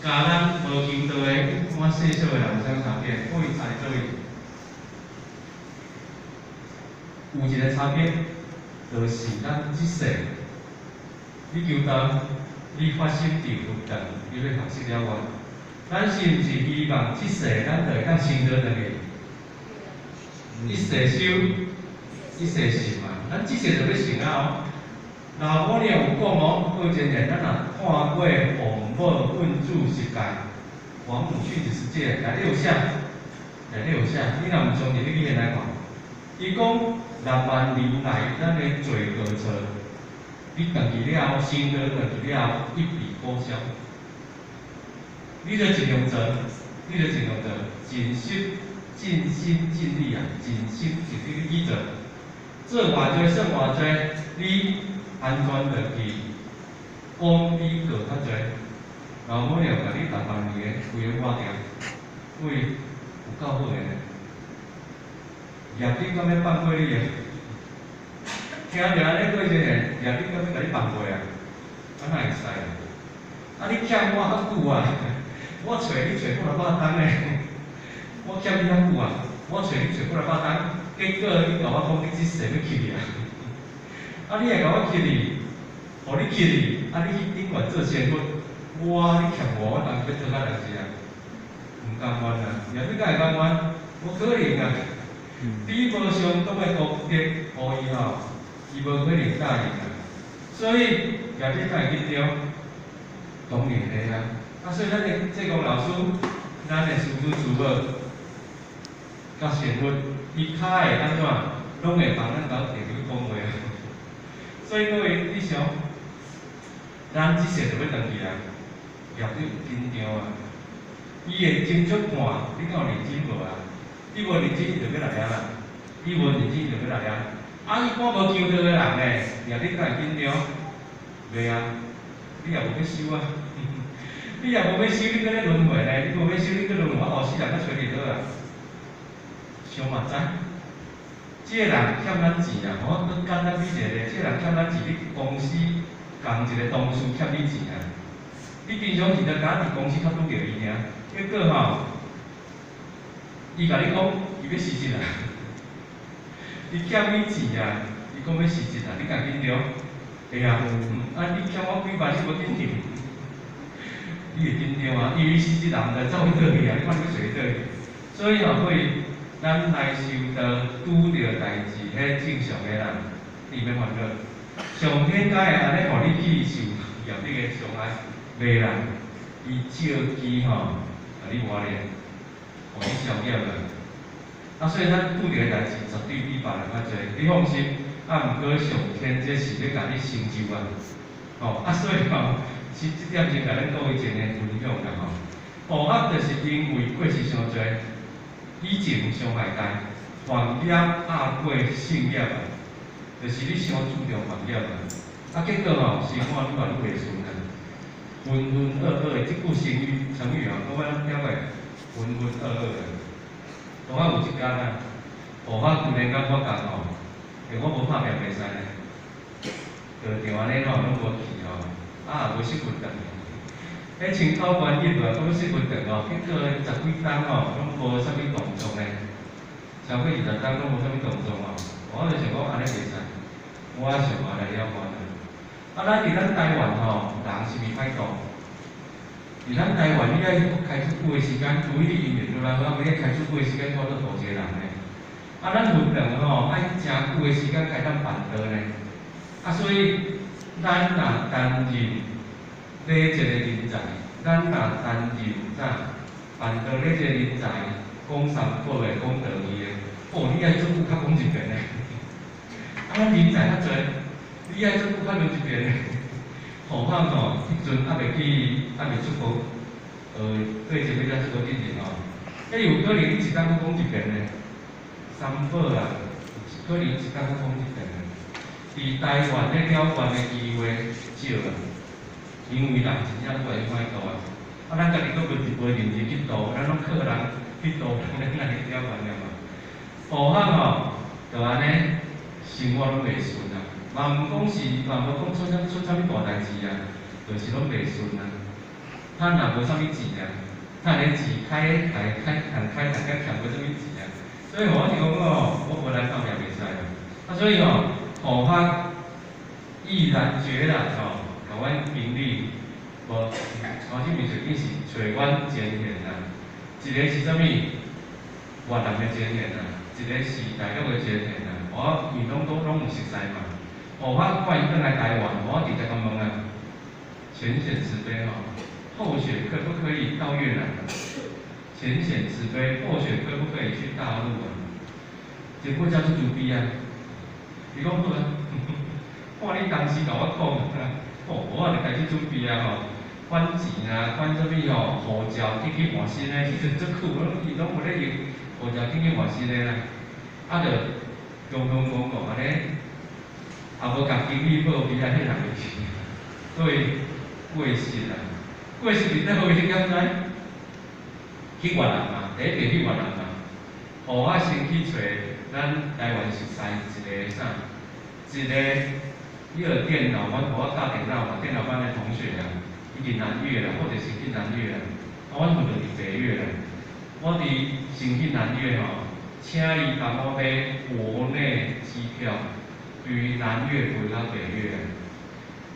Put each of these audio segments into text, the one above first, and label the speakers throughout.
Speaker 1: 佮咱無求道的一般世俗的人有啥物差別？各位猜做位？有一個差別，就是咱這世，你求道，你發心佇佛堂，你欲學習了願。咱是毋是希望這世咱就會當成道轉去？一世修，一世成嘛。咱這世就欲成啊哦。老母娘有講哦，過前年咱若看過王母困主十誡，王母訓子十誡內底有寫，內底有寫，你若毋相信，你去現來看。伊講6萬年來，咱的罪過錯，你轉去了後，成道轉去了後，一筆勾銷。你著盡量做，你著盡量做，盡心盡心盡力啊，盡心盡力去做，做偌濟算偌濟，你安全轉去，講比過較濟，老母娘共你6萬年的規个抹掉，喂，有夠好的呢。業力敢欲放過你啊？聽著按呢過一個，業力敢欲共你放過啊？啊哪會使啊？啊你欠我較久啊！我揣你揣幾若百冬呢？我欠你較久啊！我揣你揣幾若百冬，結果你共我講你這世欲去去啊！啊你會共我去去，予你去去，啊你去頂懸做仙佛，我你欠我，我當欲做啥代誌啊？毋甘願啊！業力敢會甘願？無可能啊！你無相當的功德，予伊吼，伊無可能答應啊。所以業力敢會緊張？當然會啊！啊，所以咱的濟公老師，咱的師尊師母，佮仙佛，伊較會按怎，攏會幫咱兜提去講話啊。所以各位，你想，咱這世就欲轉去啊，業力有緊張啊。伊會斟酌看，你敢有認真無啊？你無認真，伊就欲來啊啦。你無認真，伊就欲來啊。啊，一般無求道的人呢，業力敢會緊張？袂啊，你也無欲修啊。你也無欲修，你閣咧輪迴呢？你無欲修，你閣輪迴，後世人閣揣你倒啊？想嘛知，這個人欠咱錢啊！我閣簡單比一個例，這個人欠咱錢，你公司仝一個同事欠你錢啊！你平常時就敢佇公司較拄著伊爾，結果吼，伊共你講伊欲辭職啊！伊欠你錢啊！伊講欲辭職啊！你敢緊張？會啊，啊你欠我幾萬，你無緊張？你會緊張啊？因為辭職人毋知走去佗去啊！你看你欲揣去佗去？所以吼，各位，咱來修道拄著代誌，彼正常的啦，你免煩惱。上天敢會按呢予你去受業力的傷害？袂啦，伊借機吼，共你磨練，予你消業啦。啊，所以咱拄著的代誌絕對比別人較濟，你放心。啊，毋過上天這是欲共你成就啊，吼啊，所以吼，是這點先共咱各位一個分享啦吼。報惡就是因為過失傷濟，以前傷害大，犯業壓過勝業啊，就是你傷注重犯業啊，啊結果吼生活愈來愈袂順啊，渾渾噩噩的，這句成語成語啊，各位攏聽過？渾渾噩噩的，我有一工啊，哦，我規日感覺吼。欸，我無拍拼袂使呢，道場按呢吼攏無去吼，啊也無失佛堂。彼千口觀音啊，閣欲失佛堂吼，結果十幾冬吼攏無啥物動作呢，超過20冬攏無啥物動作吼。我就想講按呢袂使，我想辦來了願啊。啊，咱佇咱台灣吼，人是毋是歹度？佇咱台灣，你愛開足久的時間，除非你姻緣落來好，無你愛開足久的時間，看到度一個人呢。啊，咱佛堂吼，愛誠久的時間才當辦道呢。啊，所以咱若擔任禮一個人才，咱若擔任啥辦道禮一個人才，講三寶的，講道義的，哦，你愛足久較講一遍呢。啊，咱人才較濟，你愛足久較輪一遍呢。何況吼，彼陣猶未去，猶未出國，過一尾才出國進前吼，彼有可能你一工閣講一遍呢。三寶啊，可能一工閣講一遍呢。佇台灣咧了願的機會少啊，因為人真正愈來愈歹度啊。啊，咱家己閣無一無認真去度，咱攏靠人去度，人來了願了嘛。何況吼，就按呢，生活攏袂順啊。嘛毋講是，嘛無講出啥出啥物大代誌啊，就是攏袂順啊。趁也無啥物錢啊，趁咧錢開開開開開大家欠無啥物錢啊，所以我是講哦，我無來放也袂使啊。啊，所以哦，護法毅然決然吼，共阮經理，無，頭先面隨便是揣阮前線啊，一個是啥物？越南的前線啊，一個是大陸的前線啊，我因攏都攏有熟似嘛。護法趕伊轉來台灣，我直接共問啊，淺顯慈悲吼，後雪可不可以到越南？淺顯慈悲，後雪可不可以去大陸啊？結果才出慈悲啊！伊講好啊，看你當時共我講啊，哦，我就開始準備啊吼，款錢啊，款啥物吼，護照去去換新的，彼陣足久，攏伊攏無咧用，護照去去換新的啦，啊，就講講講講按呢，也無共經理報備啊，彼人會去，所以過失啊，過失佇佗位你敢知？去越南嘛，第一個去越南嘛，予我先去揣咱台灣熟似一個啥，一個伊學電腦，阮予我教電腦嘛，電腦班的同學啊，伊佇南越啦，或者是去南越啦，啊，阮負責佇北越啦。我佇先去南越吼，請伊幫我買國內機票，對南越飛到北越啊。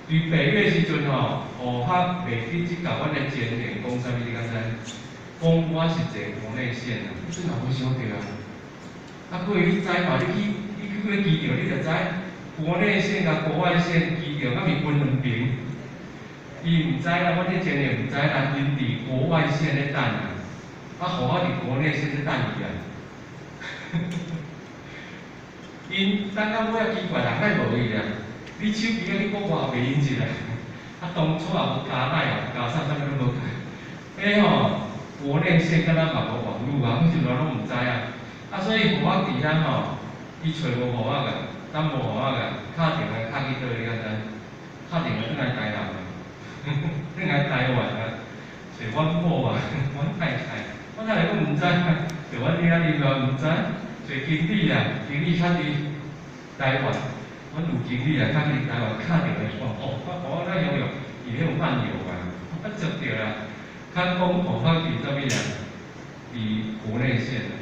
Speaker 1: 佇北越時陣吼，護法袂記這共阮的前線講啥物，你敢知？講我是坐國內線啊，你陣也無想著啊。啊，各位你知嘛？你去你去過機場，你就知國內線佮國外線機場敢是分兩爿。伊毋知啦，阮這前線毋知啦，𪜶佇國外線咧等啊，啊，予我佇國內線咧等伊啊。𪜶等到尾仔奇怪，人來無伊啊？你手機仔去國外袂用一啊？啊，當初也無加奶，也無加啥，啥物攏無加。彼吼，國內線敢若嘛無網路啊，彼時陣攏毋知啊。啊，所以予我佇遐吼，伊揣無予我個，等無予我個，敲電話敲去佗你敢知？敲電話轉來台南啊，轉來台灣啊，揣阮某啊，阮太太，阮太太閣毋知，揣阮囝兒嘛毋知，揣經理啊，經理較佇台灣，阮有經理啊，較佇台灣敲電話講，哦，我我那用用，伊彼有漫遊啊，我接著啦，較講予我佇啥物啊？佇國內線啊。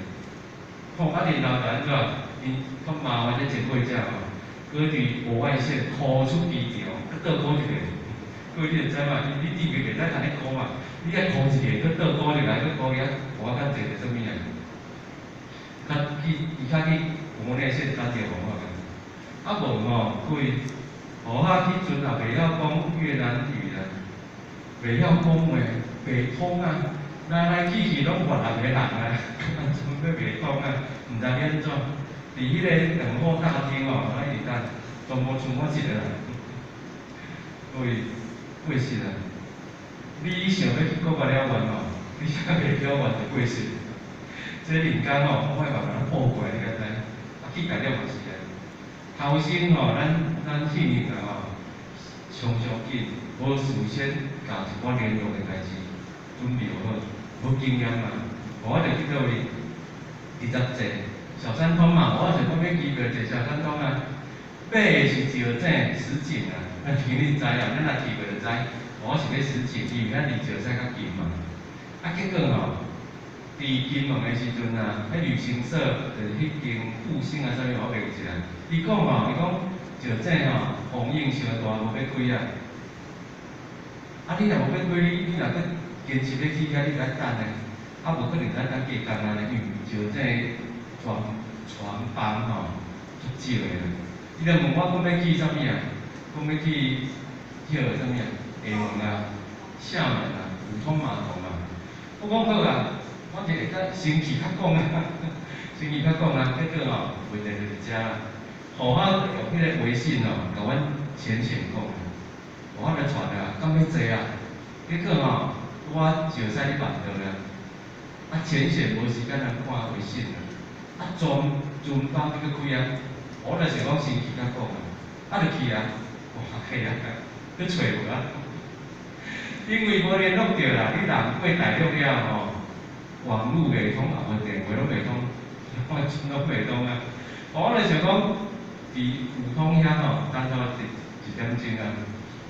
Speaker 1: 吼，啊，然後就按怎？𪜶較麻煩這前過者吼，閣佇國外線箍出機場，閣倒箍一個。各位你就知嘛？你你袂袂使按呢箍嘛？你愛箍一個，閣倒箍入來，閣箍去，予我較坐著啥物啊？較去伊較去國內線等著予我個。啊無吼，各位，予我彼陣也袂曉講越南語啦，袂曉講話，袂通啊！來來去去攏越南的人啊，按怎閣袂通啊？毋知欲按怎？佇彼個等候大廳吼，我一直等，全部剩我一個人。各位，過失啊！你想欲去國外了遠吼，你還袂曉遠就過失。這人間吼，我會慢慢報過來，你敢知？啊，去大陸嘛是啊。頭先吼，咱咱去年啊吼，常常緊，無事先共一寡聯絡的代誌準備好，無經驗嘛。我就去佗位？直接坐小三通嘛，我想講欲機票坐小三通啊，買的是石井石井啊，咱聽你知啊，咱若去過就知。我是欲石井，因為咱離石井較近嘛。啊，結果吼，佇金門的時陣啊，彼旅行社就是彼間復興啊啥物，我袂記得。伊講吼，伊講石井吼風湧傷大，無欲開啊。啊，你若無欲開，你若閣堅持欲去遐，你著愛等咧。啊，無可能愛等加工啊咧，因為石井船船班吼足少的啦。伊就問我講欲去啥物啊？講欲去彼個啥物啊？廈門啊、廈門啊、五通碼頭啊。我講好啊，我就會當先去較講啊，先去較講啊，結果吼問題就是遮啦。予我用彼個微信哦，共阮淺顯講，予我就傳啊，敢欲坐啊？結果吼，我石屎咧辦桌啦，啊淺顯無時間通看微信啊，啊船船班欲閣開啊，我就想講先去較講啊，啊就去啊，哇嘿啊，閣揣無啊，因為無聯絡著啦，你人過大陸了吼，網路袂通，也無電話攏袂通，我攏袂通啊。我就想講，佇五通遐吼，等到一一點鐘啊，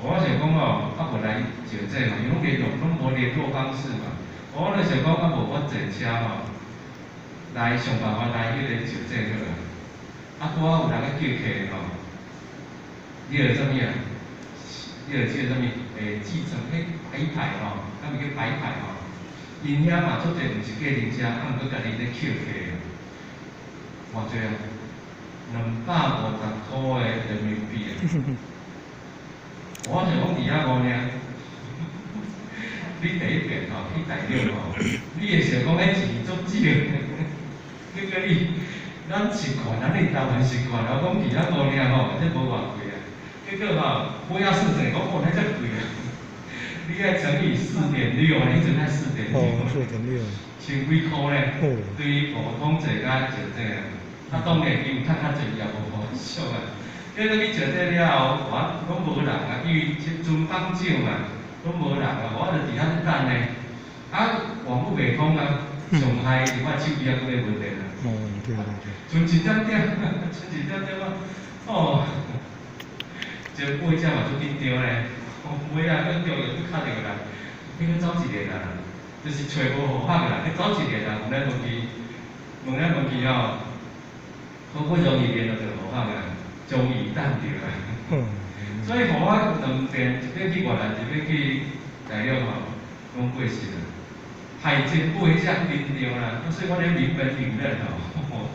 Speaker 1: 我想講吼，啊無來石井嘛，伊攏聯絡，攏無聯絡方式嘛。我就想講，啊無我坐車吼，來想辦法來彼個石井好啊。啊，拄仔有人咧叫客吼，你著啥物啊？你著這個啥物？計程彼白牌吼，敢毋叫白牌吼？𪜶遐嘛足濟毋是計程車，啊毋過家己咧抾客，偌濟啊？250塊的人民幣啊！我想講佇遐五爾，你第一遍吼去大陸吼，你會想講彼錢足少，結果你咱習慣，咱佇台灣習慣，我講佇遐五爾吼，這無偌貴啊。結果吼，尾仔算算講，哦，那遮貴啊！你愛乘以4.6，你陣愛四點六。
Speaker 2: 哦，4.6。
Speaker 1: 千幾箍咧，對普通坐甲石井啊，啊當然伊有趁較濟，伊也無無俗啊。結果去石井了後，我攏無人啊，因為這陣放少嘛，攏無人啊，我就佇遐咧等呢。啊，網路袂通啊，上海我手機猶閣咧無電啊。
Speaker 2: 哦，對對對。
Speaker 1: 賰一點點，賰一點點啊，哦，這尾只嘛足緊張咧，尾仔閣中又閣敲著人，去閣走一個人，就是揣無號碼啦，去走一個人，問來問去，問來問去吼，好不容易聯絡著號碼啊，終於等著啊。所以予我兩遍，一擺去越南，一擺去大陸吼，攏過身啊。海前尾才緊張啦，所以我咧臨門領認吼，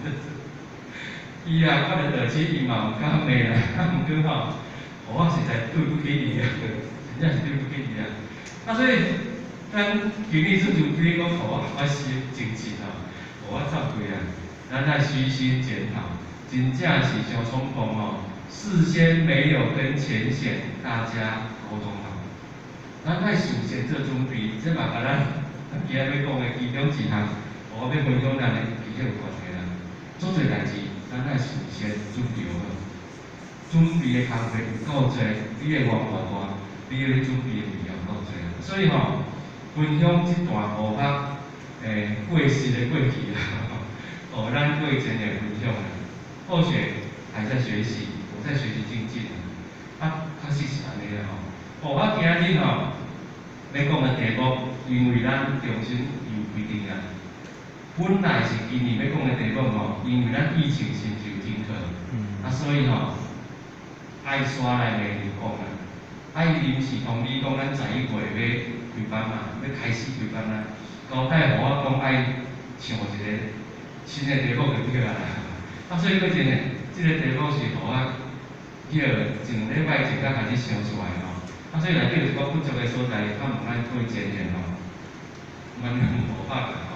Speaker 1: 伊啊，看著倒去，伊嘛毋敢罵啦，啊，毋過吼，我實在對不起伊啊，真正是對不起伊啊。啊，所以咱今日出就比如講，予我發心精進吼，予我走開啊，咱愛虛心檢討，真正是傷衝動吼，事先沒有跟淺顯大家溝通好，咱愛事先做準備，這嘛共咱今仔欲講的其中一項，我欲分享咱的其實有關係啦。足濟代誌，咱愛事先準備好，準備的工課有夠濟，你的願偌大，你咧準備的物件有夠濟。所以吼，分享這段護法過時的過去啊，哦，咱過前的分享啊，後學還在學習，我在學習精進啊，確實是按呢啦吼。哦，啊，今日吼欲講的題目，因為咱重新有規定啊。本來是今年欲講的題目吼，因為咱疫情先就停課，啊，所以吼愛煞來明年講啊。啊，伊臨時通知講，咱11月欲開班嘛，欲開始開班啊。交代予我講愛想一個新的題目就對啊啦。啊，所以閣真呢，這個題目是予我彼個上禮拜前才開始想出來吼。啊，所以內底有一寡不足的所在，較毋愛過前言吼，蠻無法啦吼。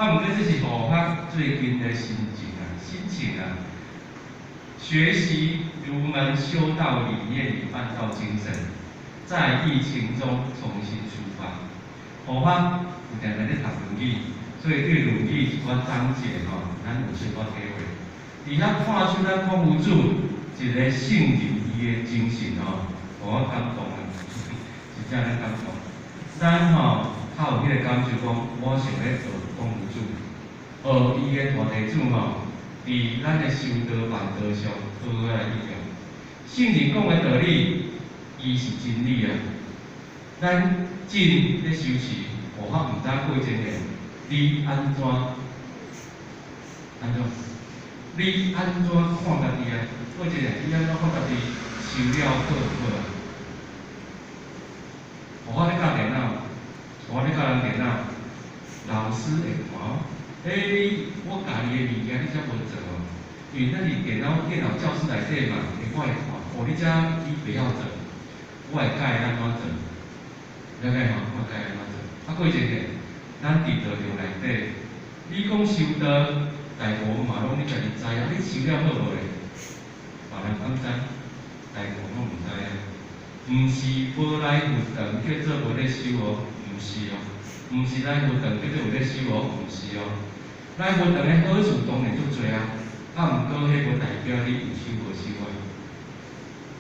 Speaker 1: 啊，毋過這是護法最近的心情啊，心情啊。學習儒門修道理念與辦道精神，在疫情中重新出發。護法有定定咧讀論語，所以對論語一寡章節吼，咱有小可體會。佇遐看出咱礦物主一個聖人伊的精神吼，予我感動啊，真正咧感動。咱吼較有彼個感受講，我想欲學礦物主，學伊的大弟子吼，佇咱的修道辦道上好好來應用。聖人講的道理，伊是真理啊。咱真咧修持，護法毋知過真個，你按怎？按怎？你按怎看家己啊？過真個，你按怎看家己修了好毋好啊？護法咧教電腦，護法咧教人電腦，老師會看哦。欸，我教你的物件，你才無做哦。因為咱佇電腦教室內底嘛，會我會看，哦，你這你袂曉做，我會教伊按怎做，了解吼？我教伊按怎做。啊，過一個，咱佇道場內底，你講修道，大部分嘛攏你家己知啊，你修了好無咧？別人敢知？大部分攏毋知啊。毋是無來佛堂叫做無咧修哦，毋是哦。毋是來佛堂叫做有咧修哦，毋是哦。來佛堂的好處當然足濟啊，啊，毋過彼無代表你有修無修啊。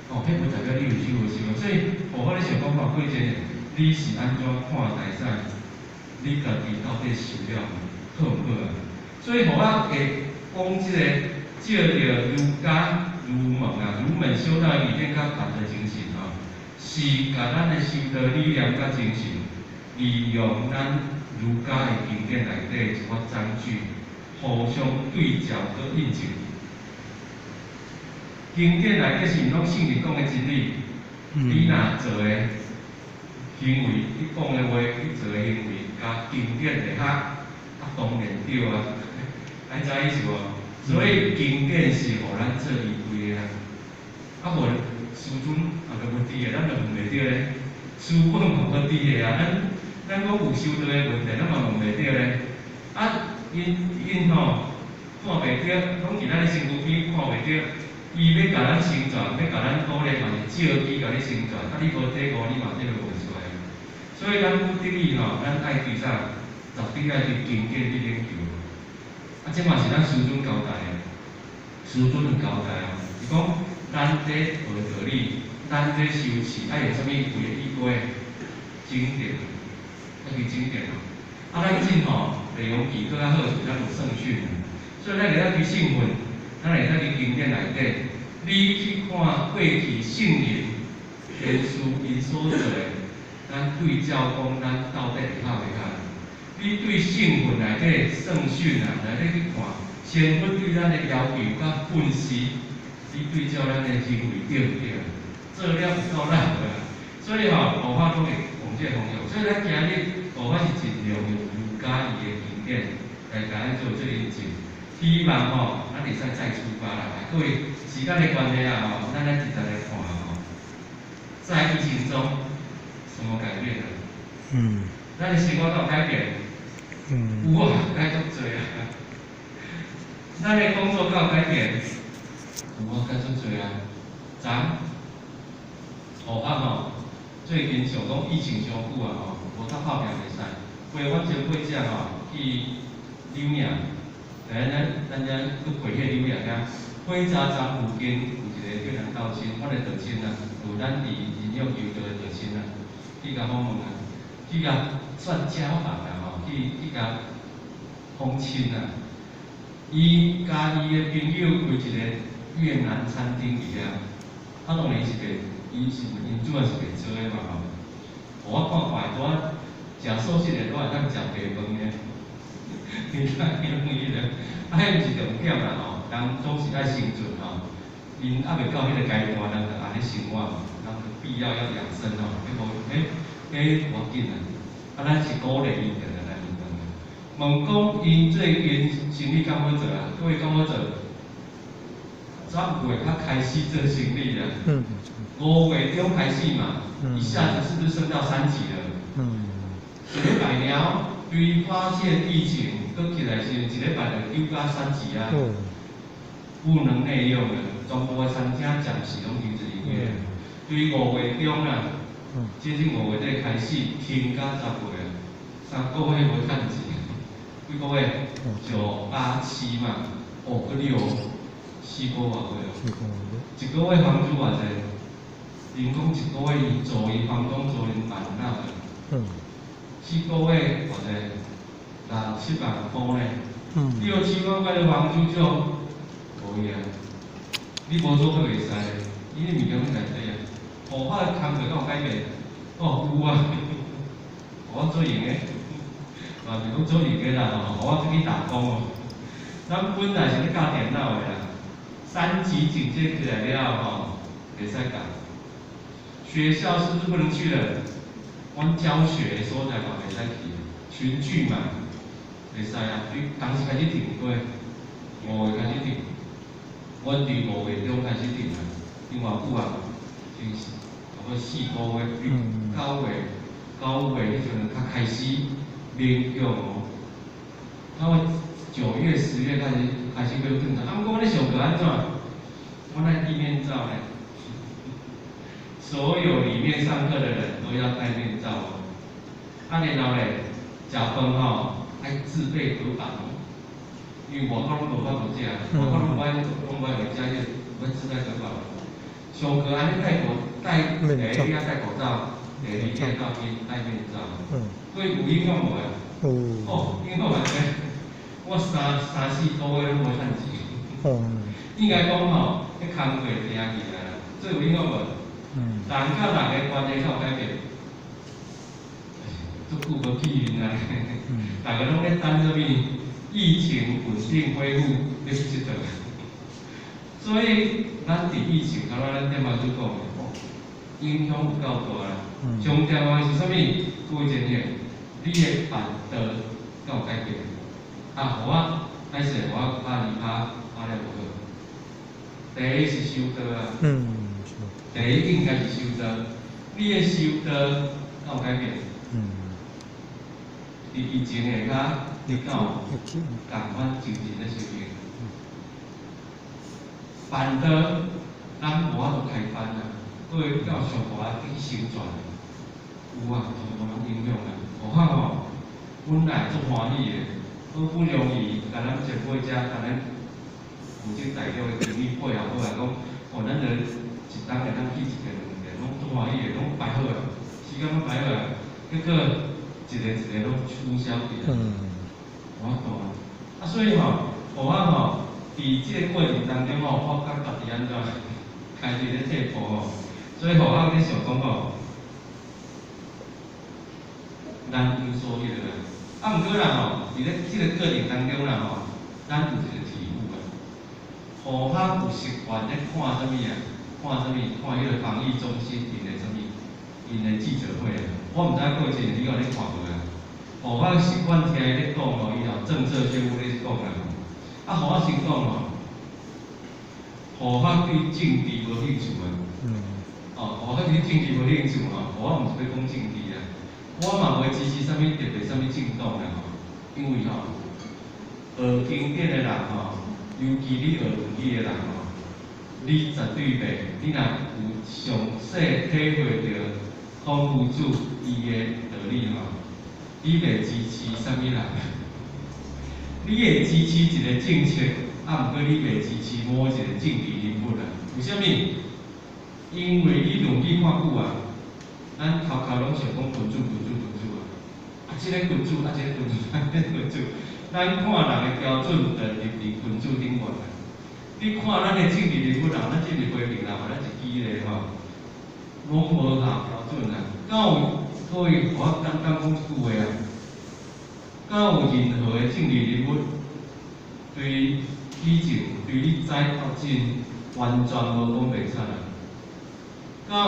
Speaker 1: 哦，彼無代表你有修無修啊。所以，我咧想講看過真個，你是按怎看代志？你家己到底修了好毋好啊？所以，予我會講這個借著儒家儒門啊，儒門修道理念佮辦道精神吼，是共咱的修道理念佮精神，利用咱儒家的經典內底一寡章句，互相對照閣印證。經典內底是毋攏聖人講的真理？你若做的行為，你講的話，你做的行為，佮經典會合，啊當然對啊，按知意思無？所以經典是予咱做依歸的啊，啊無師尊也都無佇的，咱就問袂著咧。書本嘛閣佇的啊，咱講有修道的問題，咱嘛問袂著咧。啊，𪜶𪜶吼看袂著，攏佇咱的身軀邊看袂著。伊欲共咱成全，欲共咱鼓勵，嘛是借機共你成全。啊，你無體悟，你嘛體會袂出來。所以咱不得已吼，咱愛對啥？絕對愛對經典去研究。啊，這嘛是咱師尊交代的，師尊有交代哦。伊講，咱這學道理，咱這修持，愛用啥物為依歸？經典，愛去經典哦。啊，咱進吼內容記閣較好是咱有聖訓，所以咱會當去聖訓，咱會當去經典內底，你去看過去聖人、天師𪜶所做的，咱對照講，咱到底會合袂合？你對聖訓內底聖訓啊，內底去看，仙佛對咱的要求佮訓示，你對照咱的行為對毋對？做了有夠力無啦？所以吼，護法攏會往這個方向。所以咱今日護法是盡量用儒家伊的經典來共咱做這個印證。希望吼，咱會使再出發啦！各位時間的關係啊吼，咱來直接來看吼，在疫情中什麼改變啊？咱的生活有改變？有啊，改足濟啊！咱的工作敢有改變？有啊，改足濟啊！昨護法吼，最近想講疫情傷久啊吼，無得拍拚袂使，陪阮前輩者吼去柳營，來咱咱遮去陪彼柳營遐，火車站附近有一個越南道親，阮的道親啊，有咱佇仁勇求道的道親啊，去共訪問啊，去共算家訪啦吼，去共訪親啊。伊共伊的朋友開一個越南餐廳佇遐，啊當然是袂，伊是𪜶主要是袂做的嘛吼。我看看，拄仔食素食的，拄會當食白飯的，你看伊拢彼個，啊，彼毋是重點啦吼，人總是愛生存吼。𪜶猶未到彼個階段，人就按呢生活嘛，人必要要養生吼，彼無彼彼無要緊啊。啊，咱是鼓勵𪜶定定來問問。問講𪜶最近生意敢好做啊？各位敢好做？十月較開始做生意啦。5月中開始嘛，一下子是不是升到三級了？一禮拜爾，對發現疫情，閣起來時，一禮拜就九加三級啊。不能內用的，全部的餐廳暫時攏停止營業。對5月中啦，接近5月底開始停到10月，3個月無趁錢。幾個月？9、8、7嘛，哦，閣六，4個外月。一個月房租偌濟？𪜶講一個月伊租伊房東租𪜶萬六。4個月偌濟？6、7萬箍呢。6、7萬塊的房租就無去啊！你無做閣袂使，伊的物件攏家底啊。護法的工課敢有改變？哦，有啊，我做閒的，嘛是講做閒的啦吼，我出去打工哦。咱本來是咧教電腦的啦，三級警戒起來了吼，袂使教。學校是不是不能去了？阮教學的所在嘛袂使去，群聚嘛，袂使啊。你當時開始停過，5月開始停，阮佇5月中開始停啊，停偌久啊？停差不多4個月，9月，9月彼陣較開始勉強哦。差不多9月、10月開始閣轉來。啊，毋過阮咧上課按怎？阮愛戴面罩咧。所有裡面上課的人都要戴面罩哦。啊，然後咧，食飯吼愛自備隔板哦，因為外口攏無法度食，外口攏無愛攏無愛食，愛自帶隔板。上課按呢戴口戴，第一要戴口罩，第二要戴面罩。所以有影響無啊？
Speaker 2: 有。
Speaker 1: 哦，影響偌濟？我三四個月攏無趁錢。應該講吼，彼工課定去啊，這有影響無？人佮人的關係敢有改變？足久無見面啊！大家攏咧等啥物？疫情穩定恢復，欲去𨑨迌。所以咱佇疫情，敢若咱頂擺所講的，影響有夠大啦。上重要的是啥物？各位前輩，你的辦道敢有改變？啊，予我歹勢，予我拍二拍，拍了無好。第一是修道啊。第一應該是修道，你的修道敢有改變？佇疫情下跤，你敢有仝款精進咧修行？辦道，咱無法度開班啊，各位敢有上大去宣傳？有啊，全部攏影響啊。何況吼，本來足歡喜的，好不容易，共咱前輩遮，共咱負責大陸的經理配合好啊，講，哦，咱就一冬會當去一個兩個，攏足歡喜的，攏排好啊，時間攏排好啊，結果一个一个攏取消去啊，無法度啊。啊，所以吼，予我吼，佇這个過程當中吼，發覺家己按怎開始咧退步吼，所以予我咧想講吼，咱有所彼落啦。啊，毋過啦吼，佇咧這个過程當中啦吼，咱有一個體悟啊。予我有習慣咧看啥物啊？看啥物？看彼个防疫中心𪜶的啥物？𪜶的記者會啊。我毋知各位前你有咧看無啊？予我習慣聽伊咧講吼，伊吼政策宣布咧講啊。啊，予我先講吼，予我對政治無興趣啊。哦，予我對政治無興趣吼，我毋是欲講政治啊。我嘛袂支持啥物特別啥物政黨啦吼，因為吼，學經典的人吼，尤其你學論語的人吼，你絕對袂，你若有詳細體會著孔夫子伊的道理吼，你袂支持啥物人？你會支持一個政策，啊，毋過你袂支持某一個政治人物啊？為啥物？因為你論語看久啊，咱頭殼攏想講君子、君子、君子啊，啊，這個君子，啊，這個君子，啊，這個君子，咱看人的標準就立佇君子頂懸啊。你看咱的政治人物人，咱政治批評人，咱一支咧吼，攏無合標準啊。敢有各位，我簡單講一句話啊，敢有任何的政治人物對以前對你知到真完全無講袂出啊？敢有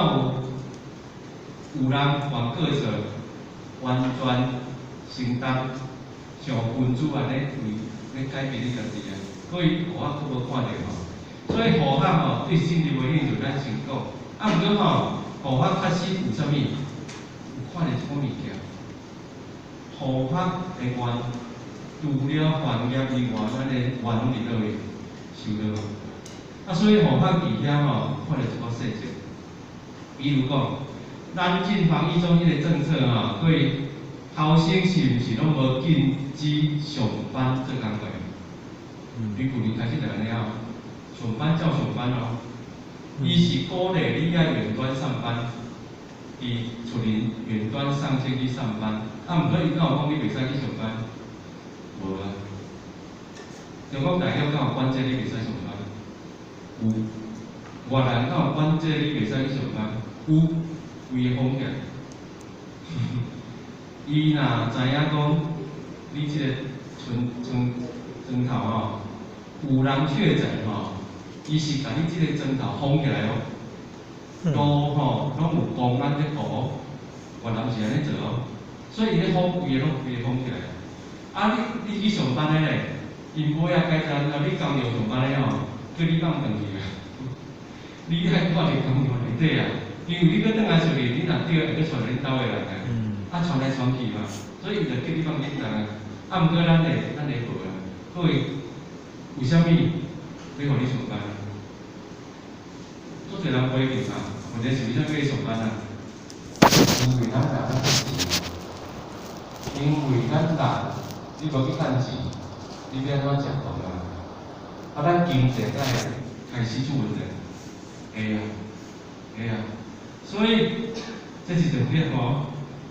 Speaker 1: 有人犯過錯，完全承擔，像君子按呢為欲改變你家己啊？所以我閣無看著吼，所以予我吼對政治無興趣，咱先講。啊，毋過吼，予我確實有啥物？有看著一款物件，予我的願，除了犯業以外，咱的願攏佇佗位？修道。啊，所以予我佇遐吼看著一寡細節，比如講，咱進防疫中心的政策吼，對後生是毋是攏無禁止上班做工課？比舊年開始就按呢啊，上班照上班哦。伊是鼓勵你愛遠端上班，佇厝裡遠端上線去上班。啊，毋過伊敢有講你袂使去上班？無啊。中國大陸敢有管制你袂使上班？有。越南敢有管制你袂使去上班？有。規个封起來。伊若知影講你這個村村莊頭吼，有人確診吼，伊是共你這個莊頭封起來哦，路吼攏有公安咧顧哦，越南是按呢做哦，所以伊咧封規个攏規个封起來。啊，你去上班的咧，𪜶尾仔改怎啊？你工廠上班的吼，叫你放轉去啊！你愛掛佇工廠內底啊，因為你閣轉來出去，你若著會閣傳恁兜的人啊，啊傳來傳去嘛，所以伊就叫你放緊轉啊。啊，毋過咱的無啊，各位，為啥物欲予你上班？足濟人批評啊，問題是為啥物欲上班啊？因為咱人趁錢，因為咱人你無去趁錢，你欲按怎食飯啊？啊，咱經濟才會開始出問題，會啊，會啊，所以這是重點吼。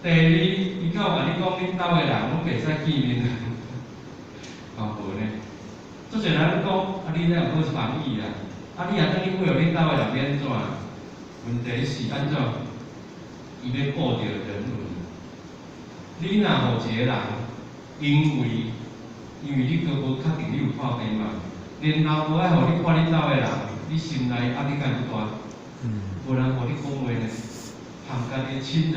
Speaker 1: 第二，伊敢有共你講，恁兜的人攏袂使見面啊？嘛無呢。足濟人講，啊，你哪有好防疫啊？啊，你若轉去餵予恁兜的人欲按怎？問題是按怎？伊欲顧著人倫。你若予一個人，因為你閣無確定你有破病嘛，然後無愛予你看恁兜的人，你心內壓力敢會大？無人予你講話呢，含家己的親人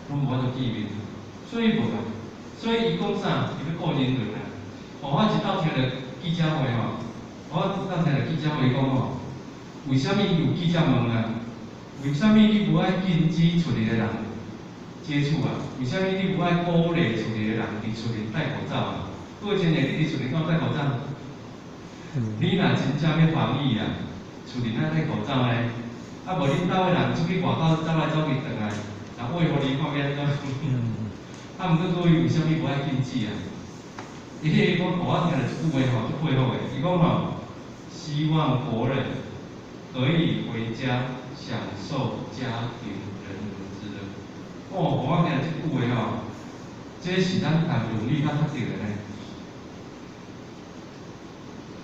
Speaker 1: 攏無法度見面，所以無啊。所以伊講啥？伊欲顧人倫啊！哦，我一道聽著記者會吼，我一道聽著記者會講吼，為啥物有記者問啊？為啥物你無愛禁止厝裡的人接觸啊？為啥物你無愛鼓勵厝裡的人佇厝裡戴口罩啊？過前年你佇厝裡敢有戴口罩？你若真正欲防疫啊，厝裡愛戴口罩呢？啊，無恁兜的人出去外口走來走去轉來，若餵予你看欲按怎？啊，毋過各位為啥物無愛禁止啊？伊彼個講，我聽著一句話吼，足佩服的。伊講吼，希望國人可以回家享受家庭人倫之樂。哦，我聽著這句話吼，這是咱談倫理較讀著的呢。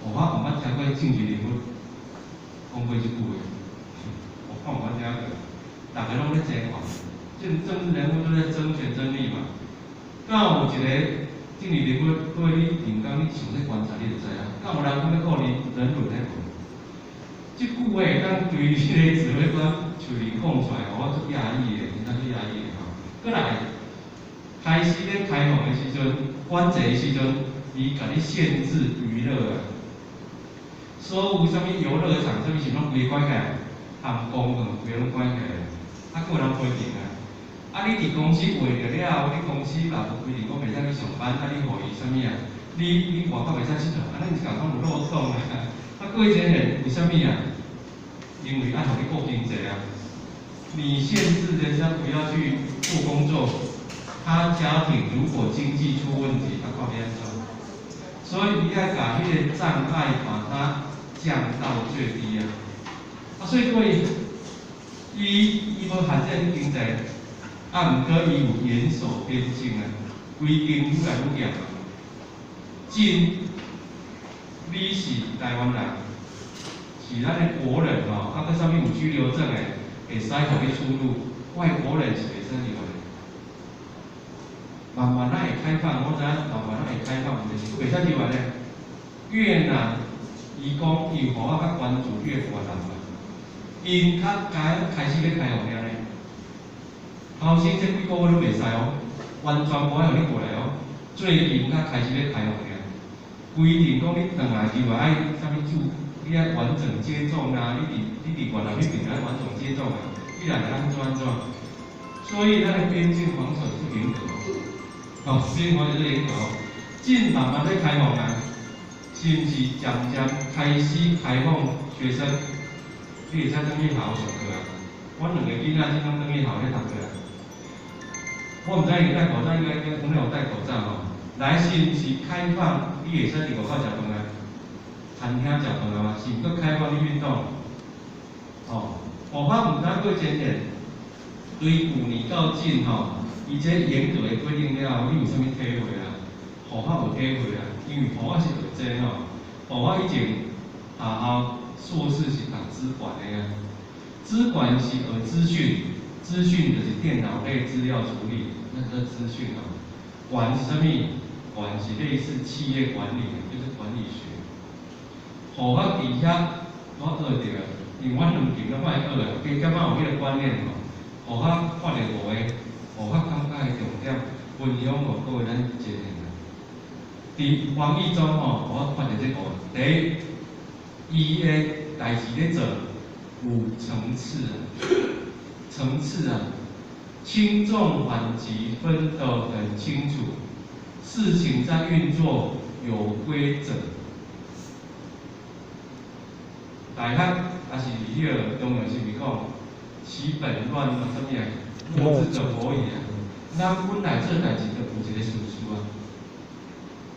Speaker 1: 哦，我毋捌聽過政治人物講過這句話，我毋捌聽過。逐家攏咧爭權，政治人物都在爭權爭利嘛。敢有一個政治人物，各位你平常你詳細觀察，你就知影。敢有人講欲顧人倫彼無？這句話會當對這個指揮官手裡講出來，我足訝異的，真正足訝異的吼。閣來，開始咧開放的時陣，管制的時陣，伊共你限制娛樂啊。所有啥物遊樂場，啥物是攏規關起來，含公園規攏關起來，啊，閣有人批評啊。啊，你佇公司畫著了後，你公司嘛無規定講袂使去上班，啊，你予伊啥物啊？你外口袂使𨑨迌，按呢毋是共款有漏洞啊？啊，過一個人為啥物啊？因為愛予你顧經濟啊。你限制人家不要去做工作，他家庭如果經濟出問題，他看欲按怎？所以伊愛共彼個障礙把它降到最低啊。啊，所以各位，伊無限制你經濟。啊，毋過伊有嚴守邊境啊，規定愈來愈嚴啊。進，你是台灣人，是咱的國人吼，啊，閣啥物有居留證的，會使予你出入，外國人是袂使入來的。慢慢仔會開放，我知影慢慢仔會開放，毋是閣袂使入來咧。越南，伊講伊有予我較關注越南嘛，𪜶較開開始欲開放爾呢。頭先這幾個月攏袂使哦，完全無愛予你過來哦。最近才開始欲開放爾，規定講你轉來就愛啥物注，你愛完整接種啊！你佇越南彼邊愛完整接種啊！你若按怎按怎？所以咱的邊境防守是嚴格哦，邊境防守是嚴格哦。進慢慢咧開放啊，是毋是漸漸開始開放學生？你會使轉去學校上課啊？阮兩個囡仔這攏轉去學校咧讀課啊。我毋知𪜶戴口罩，應該阮有戴口罩吼。來是毋是開放？你會使佇外口食飯啊？餐廳食飯啊嘛？是毋閣開放你運動？哦，我毋知過前年，對舊年到今吼，伊這嚴格的規定了後，你有啥物體會啊？予我有體會啊，因為予我是學這吼，予我以前學校碩士是讀資管的啊，資管是學資訊，資訊就是電腦類資料處理，那個資訊哦。管是啥物？管是類似企業管理，就是管理學。予我佇遐我學著，因為阮兩間攏愛學啊，加感覺有彼個觀念吼，予我看著五個，予我感覺的重點分享予各位咱前線啊。佇防疫中吼，我看著這五個，第一，伊的代誌咧做有層次啊，層次啊，輕重緩急分得很清楚，事情在運作有規則。大學也是彼個中央是毋是講，其本亂嘛，啥物啊？末智者薄矣啊。咱本來做代誌就有一個順序啊。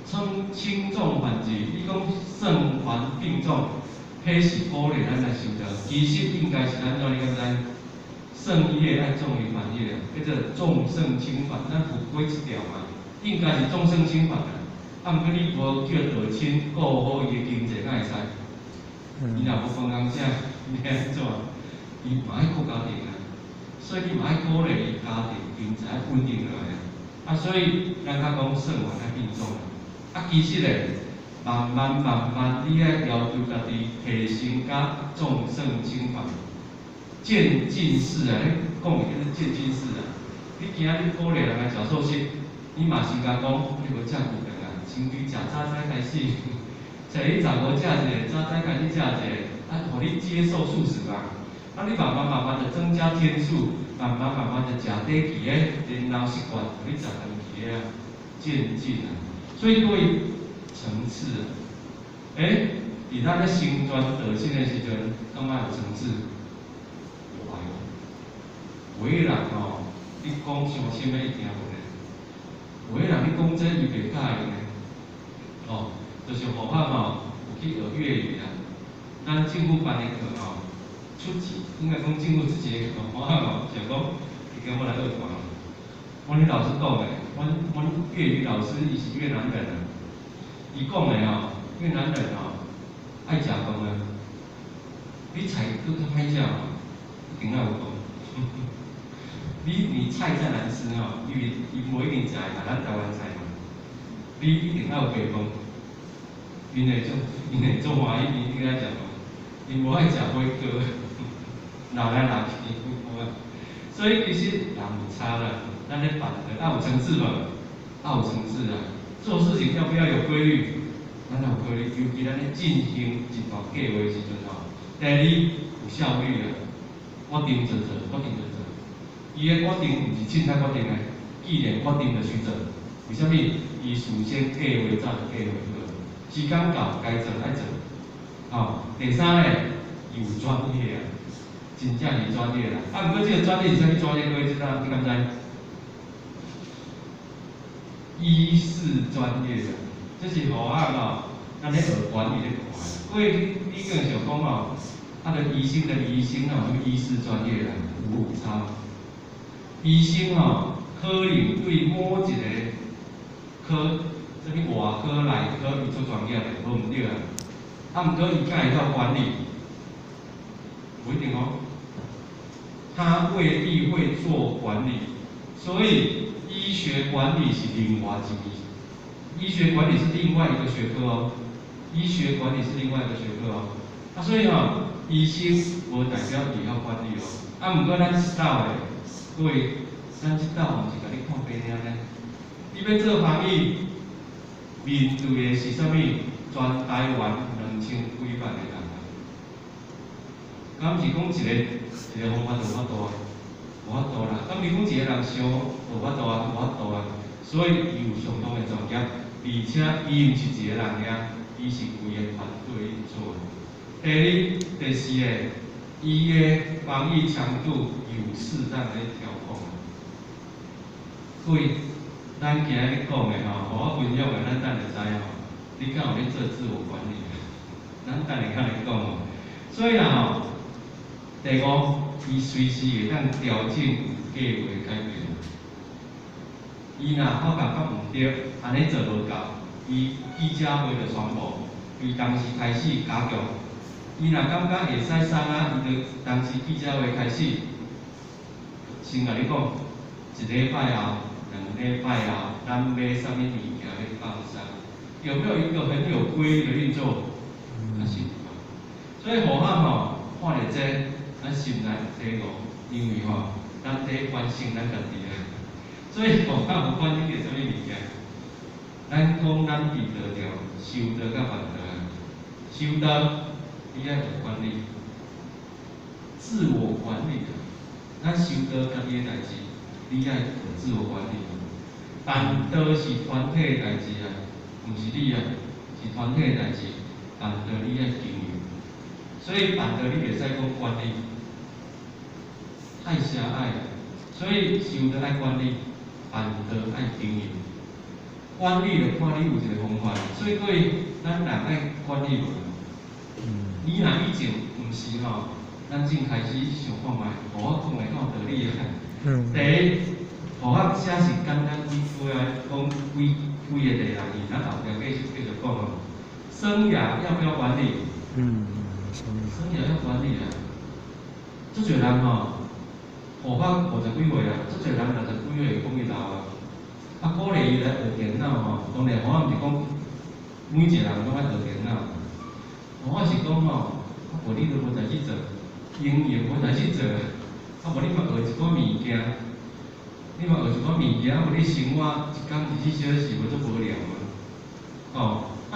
Speaker 1: 稱輕重緩急，你講聖凡並重，彼是鼓勵咱來修正。其實應該是按怎？你敢知？聖業愛重於凡業，叫做重聖輕凡，咱有過一條嘛？應該是重聖輕凡啊。啊，毋過你無叫道親顧好伊的經濟，敢會使？伊若無飯通食，欲按怎？伊嘛愛顧家庭啊，所以你嘛愛鼓勵伊家庭經濟穩定落來啊。啊，所以咱較講算法較變種啊，其實咧，慢慢慢慢，你愛要求家己提升甲重算輕放，漸進式啊，你講的叫做漸進式啊。你今仔日鼓勵人來食素食，你嘛先共講，你無食規頓啊，先對食早餐開始，初一十五食一下，早餐開始食一下，啊，予你接受素食嘛。啊，你慢慢慢慢就增加天數，慢慢慢慢就食短期的，然後習慣，予你食長期的啊，漸進啊。所以各位層次啊，欸，佇咱咧成全道親的時陣，感覺有層次？有愛哦。有的人吼，你講傷深的伊聽無咧；有的人你講這伊袂佮意咧。哦，就是何漢吼有去學粵語啦。咱政府辦的課吼，出錢應該講政府出錢的課，何漢吼想講，伊叫我來學團。阮彼老師講的，阮粵語老師伊是越南人啊，伊講的吼，越南人吼愛食飯啊，你菜閣較歹食吼，一定愛有飯。你菜再難吃吼，因為伊無一定食會咱台灣菜嘛，你一定愛有白飯。𪜶會足歡喜，𪜶一定愛食飯，𪜶無愛食火鍋，鬧來鬧去，所以其實人有差啦，咱咧辦的愛有層次無？愛有層次啊！做事情要不要有規律？咱有規律，尤其咱咧進行一段計劃的時陣吼。第二，有效率啊，決定就做，決定就做。伊的決定毋是凊彩決定的，既然決定就去做。為啥物？伊事先計劃早就計劃好，時間到該做愛做。吼，第三咧，伊有專業啊，真正是專業啦。啊，毋過這個專業是啥物專業？各位知道？你敢知？醫事專業啊，這是何漢吼，咱咧學管理咧看的。各位，你可能想講吼，啊，著醫生的醫生吼，啥物醫師專業啦，有差。醫生吼，可能對某一個科，啥物外科、內科，伊做專業的，無毋對啊。啊，毋過伊敢會曉管理，無一定哦。他未必會做管理，所以醫學管理是另外一個，醫學管理是另外一個學科哦。醫學管理是另外一個學科哦。啊，所以吼，醫生無代表會曉管理哦。啊，毋過咱這道的，各位，咱這道毋是共你看病爾呢。你欲做防疫，面對的是啥物？全台灣2000幾萬個人啊！敢毋是講一個一個方法就有法度啊？無法度啦。敢毋是講一個人想無法度啊？無法度啊。所以伊有相當的專業，而且伊毋是一個人爾，伊是規個團隊去做的。第二、第四個，伊的防疫強度有適當的調控。各位，咱今日講的吼，予我分享的，咱等下知吼。你敢有咧做自我管理？咱等下較來講吼。所以啊吼，第五，伊隨時會當調整計劃改變。伊若發覺較毋對，按呢做無夠，伊記者會就宣布，伊當時開始加強。伊若感覺會使鬆啊，伊就當時記者會開始。先共你講，一禮拜後、2禮拜後，咱買啥物物件欲放鬆？有沒有一個很有規律的運作？較是有。所以何漢吼看著這，咱心內有體悟，因為吼，咱佇反省咱家己啊。所以何漢有反省著啥物物件？咱講咱佇道中修道佮辦道啊，修道你愛學管理，自我管理啊。咱修道家己的代誌，你愛學自我管理。辦道是團體的代誌啊，毋是你啊，是團體的代誌。辦道你愛經營，所以辦道你袂使講管理，太狹隘了。所以修道愛管理，辦道愛經營。管理就看你有一個方法。所以各位，咱人愛管理無？你若以前毋是吼，咱正開始想看覓，予我講的敢有道理啊？第一，予我寫是簡單幾句啊，講幾幾個題目，咱後壁繼續繼續講哦。生涯要不要管理？生涯要管理啊。足濟人吼，護法50幾歲啊，足濟人60幾歲講伊老啊。啊，鼓勵伊來學電腦吼，當然我毋是講每一個人攏愛學電腦，我是講吼，啊無你都無代誌做，營業無代誌做，啊無你嘛學一寡物件，你嘛學一寡物件，啊無你生活一工24小時無足無聊啊。吼，啊，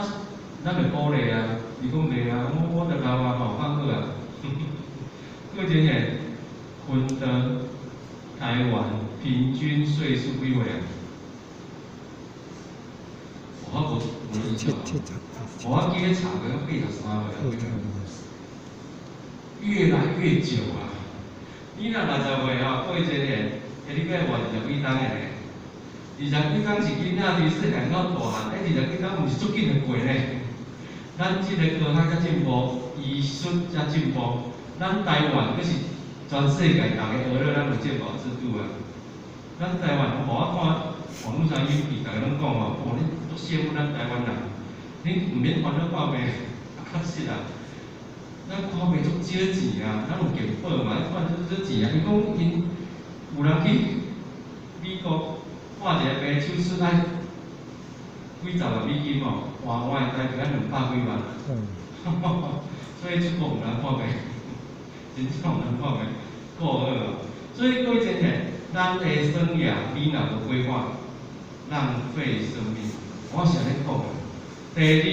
Speaker 1: 咱就鼓勵啊，伊講袂啊，我就老啊吼，放好啊。各位姐姐，分到台灣平均歲數幾歲啊？我無印象，我記得查過83歲啊。越來越久啊！你若60歲吼，各位姐姐，欸，你欲活二十幾冬的呢？二十幾冬是囡仔佇細漢到大漢，欸，二十幾冬毋是足緊就過呢。咱這个科學才進步，醫術才進步，咱台灣閣是全世界逐家學了咱有健保制度啊。咱台灣，我看網路上影片，逐家攏講哦，哦，你足羨慕咱台灣人，你毋免煩惱看病，啊，確實啊。咱看病足少錢啊，咱有健保嘛，看足少錢啊。伊講𪜶有人去美國看一个病手術愛幾十萬美金哦，換換台幣愛200幾萬。所以出國毋通看病，真正毋通看病，過好哦。所以各位親戚，咱的生涯你若無規劃，浪費生命。我是按呢講的。第二，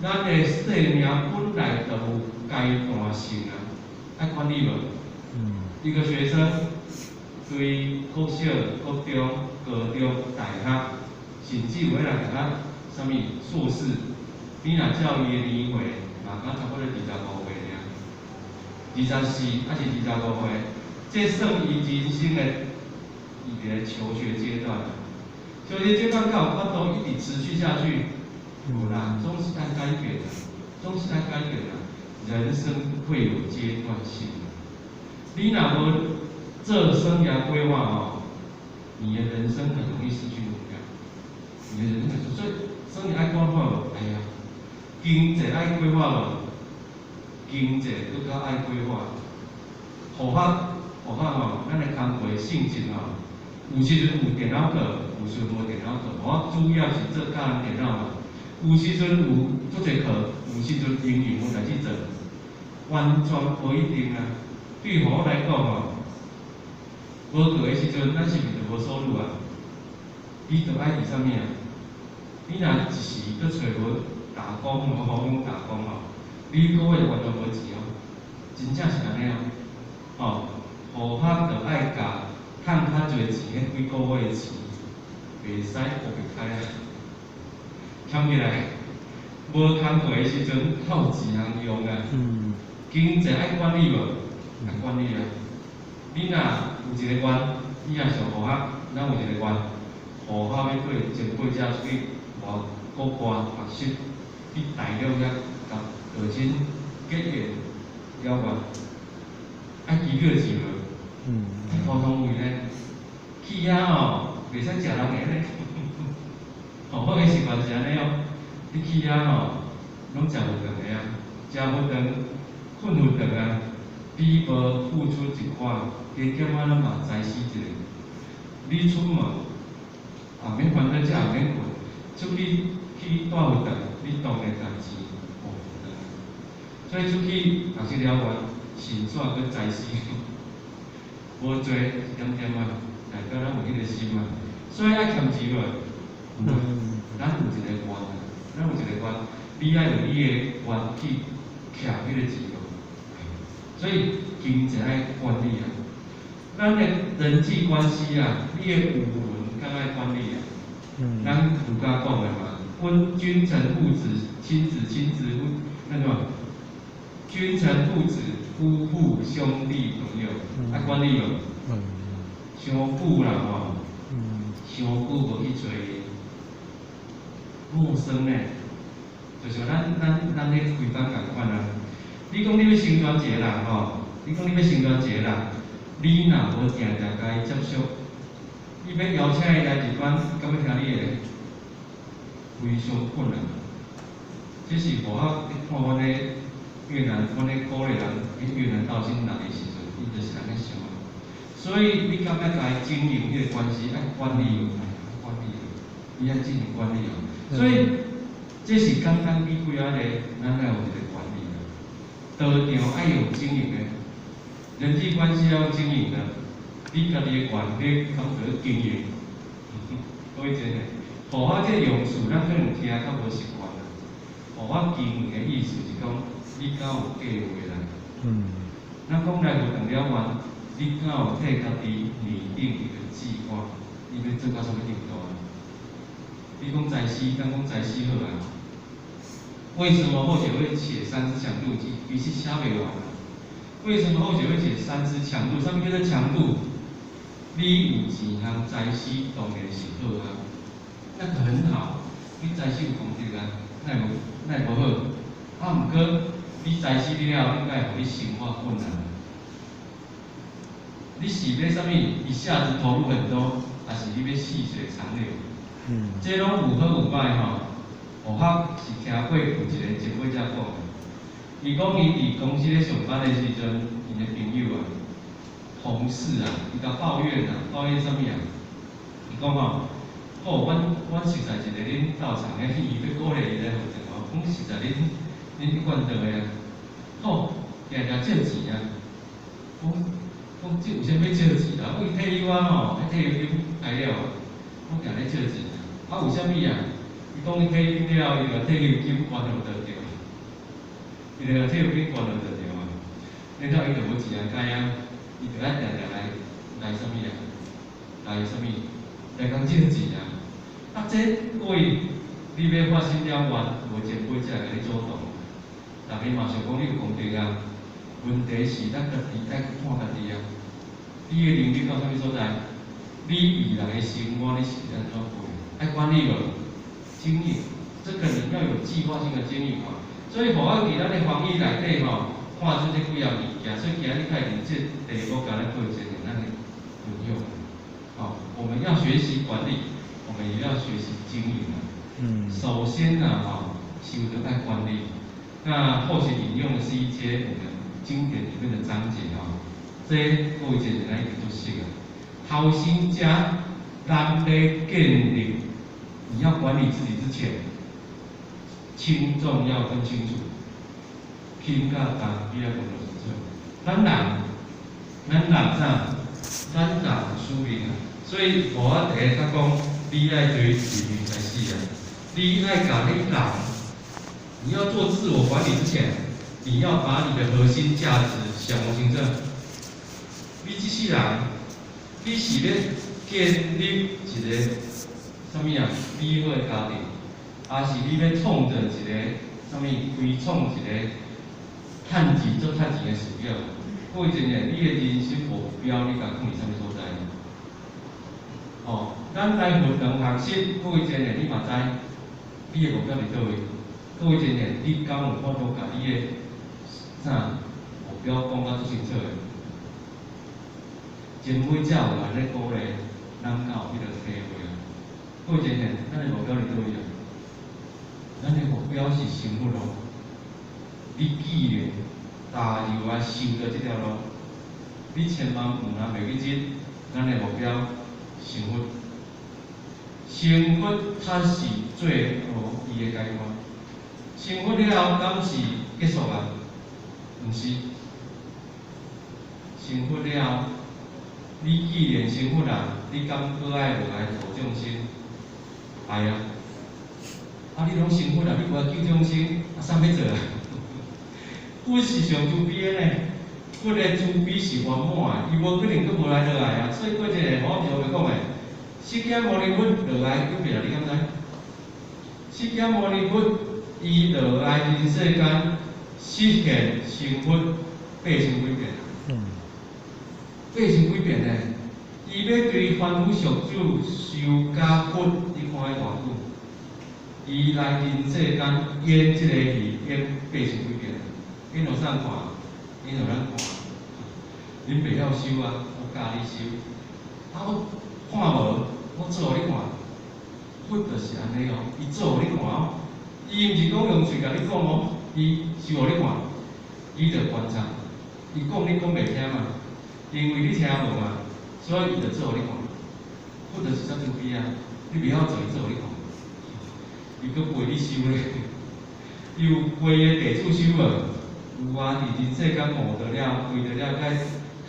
Speaker 1: 咱的生命本來就有階段性啊，愛管理無？一個學生對國小、國中、高中、大學，甚至有的人讀到啥物碩士，你若照伊的年歲，嘛敢差不多25歲爾，24抑是25歲，這算伊人生的伊個求學階段。求學階段敢有法度一直持續下去？無啦，總是愛改變的，總是愛改變的。人生會有階段性的。你若無做生涯規劃吼，你的人生很容易失去目標。你的人生，所以生涯愛規劃無？哎呀，經濟愛規劃無？經濟閣較愛規劃。護法護法吼，咱的工課性質吼，有時陣有電腦課，有時陣無電腦課。我主要是做教人電腦嘛。有時陣有足濟課，有時陣應用無代誌做，完全無一定啊。對我來講吼，無課的時陣，咱是毋是就無收入啊？你就愛佇啥物啊？你若一時閣揣無打工，無好講打工吼，你一個月就完全無錢哦。真正是按呢哦。吼，護法就愛共趁較濟錢，彼幾個月的錢，袂使烏白開啊。欠起來，無工課的時陣，較有錢通用啊。經濟愛管理無？愛管理啊。你若有一個願，你若上護學，咱有一個願，護學欲綴前輩者出去外國外學習，去大陸遐共道親結緣了願，愛機票錢無？交通費呢？去遐吼，袂使食人的呢。吼，我的習慣是按呢哦。你去遐吼，攏食佛堂的啊，食佛堂，睏佛堂啊。你無付出一寡，加減仔咱嘛知死一下。你出門也免煩惱食，也免睏，出去去蹛佛堂，你當然共錢付佛堂。所以出去學習了完，先煞閣知死，無濟一點點啊，代表咱有彼個心啊。所以愛儉錢無？咱有一個願啊，咱有一個願，你愛用你的願去徛彼個錢無？所以經濟愛管理啊，咱的人際關係啊，你的有倫較愛管理啊。咱儒家講的嘛，君君臣父子親子親子夫那個君臣父子夫婦兄弟朋友，愛管理無？傷久啦吼，傷久無去揣陌生呢，就像咱咧開班仝款啊。你講你欲成全一個人吼，你講你欲成全一個人，你若無定定共伊接觸，你欲邀請伊來入班，敢欲聽你的？非常困難。這是我咧看阮咧越南，阮咧鼓勵人去越南道親人的時陣，伊就是按呢想啊。所以你敢欲共伊經營彼个關係，愛管理，管理，你愛進行管理哦。所以這是簡單比幾仔個，咱愛有一個管理啊。道場愛用經營的，人際關係要經營的，你家己的權力敢著經營？各位真的，護法這個用詞，咱可能聽較無習慣啦。護法經營的意思是講，你敢有計劃啦？咱講來佛堂了願，你敢有替家己擬定一個計劃？你欲做到啥物程度啊？你講財師，敢講財師好啊？為什麼後姐會寫三支強度計？其實寫袂完啊。為什麼後姐會寫三支強度？啥物叫做強度？你有錢通財施當然是好啊，那個很好。你財施有功德啊，哪會無哪會無好？啊，毋過你財施了後，應該會予你生活困難。你是欲啥物？一下子投入很多，還是你欲細水長流？這攏有好有歹吼。我是聽過有一個前輩者講的，伊講伊佇公司咧上班的時陣，𪜶的朋友啊、同事啊，伊共抱怨啊，抱怨啥物啊？伊講吼，好，阮熟似一個恁道場的，伊欲鼓勵伊來佛堂哦，講實在恁一貫道的啊，好，定定借錢啊，講講這有啥物借錢啊？講伊退休啊吼，彼退休金開了啊，講定咧借錢啊，啊有啥物啊？伊講伊退休了後，伊就退休金還予道場，伊就退休金還予道場啊，然後伊就無錢啊該啊，伊就愛定定來來啥物啊？來啥物？來共借錢啊！啊，這各位，你欲發心了願，無前輩才會共你阻擋。逐家嘛想講你有功德啊，問題是咱家己愛看家己啊。你的能力到啥物所在？你未來的生活你是按怎過？愛管理無？經營，這個你要有計劃性的經營嘛。所以，予我佇咱的防疫內底吼，看出這幾樣物件，所以今日開始這題目共咱做一個咱的分享。好，我們要學習管理，我們也要學習經營啊。首先呢，哈，修得愛管理。那後續引用的是一些我們經典裡面的章節啊。這各位姐姐咱一定都識啊。頭先遮，咱咧建立，你要管理自己之前，輕重要分清楚，輕佮重你愛分得清楚。咱人，咱人啥？咱人有使命啊，所以我第一較講，你愛對自己開始啊，你愛共你人，你要做自我管理之前，你要把你的核心價值想清楚。你這世人，你是欲建立一個啥物啊美好的家庭，還是你欲創造一個啥物開創一個趁錢做趁錢的事業？各位真的，你的人生目標你共放佇啥物所在？哦，咱來佛堂學習，各位真的，你嘛知，你的目標佇佗位？各位真的，你敢有法度共你的啥目標講甲足清楚的？前尾才有人咧鼓勵，咱敢有彼個體會啊？各位真的，咱的目標佇佗位啊？咱的目標是成佛咯。你既然踏入來修到這條路，你千萬毋通袂記得，咱的目標成佛。成佛才是最後伊的階段。成佛了後，敢是結束啊？毋是。成佛了後，你既然成佛啦，你敢閣愛落來度眾生？愛啊！啊，你攏成佛啦，你無愛救眾生，啊，啥欲做啊？佛是上慈悲的呢，佛的慈悲是圓滿的，伊無可能閣無來落來啊。所以過一個，我毋是講的，釋迦牟尼佛落來幾遍啊？你敢知？釋迦牟尼佛伊落來人世間實現成佛8000幾遍。8000幾遍呢？伊欲對凡夫俗子修甲佛，你看彼偌久？伊來人世間演這个戲演8000幾遍。演予啥人看？演予咱看。恁袂曉修啊，我教你修。啊，我看無，我做予你看。佛就是按呢哦，伊做予你看哦。伊毋是講用喙共你講哦，伊修予你看。伊就觀察，伊講你講袂聽嘛，因為你聽無嘛，所以伊就做予你看。佛就是遮慈悲啊，你袂曉做，伊做予你看。伊閣陪你修咧，伊有陪伊的弟子修無？有啊，佇人世間悟著了，開著了，開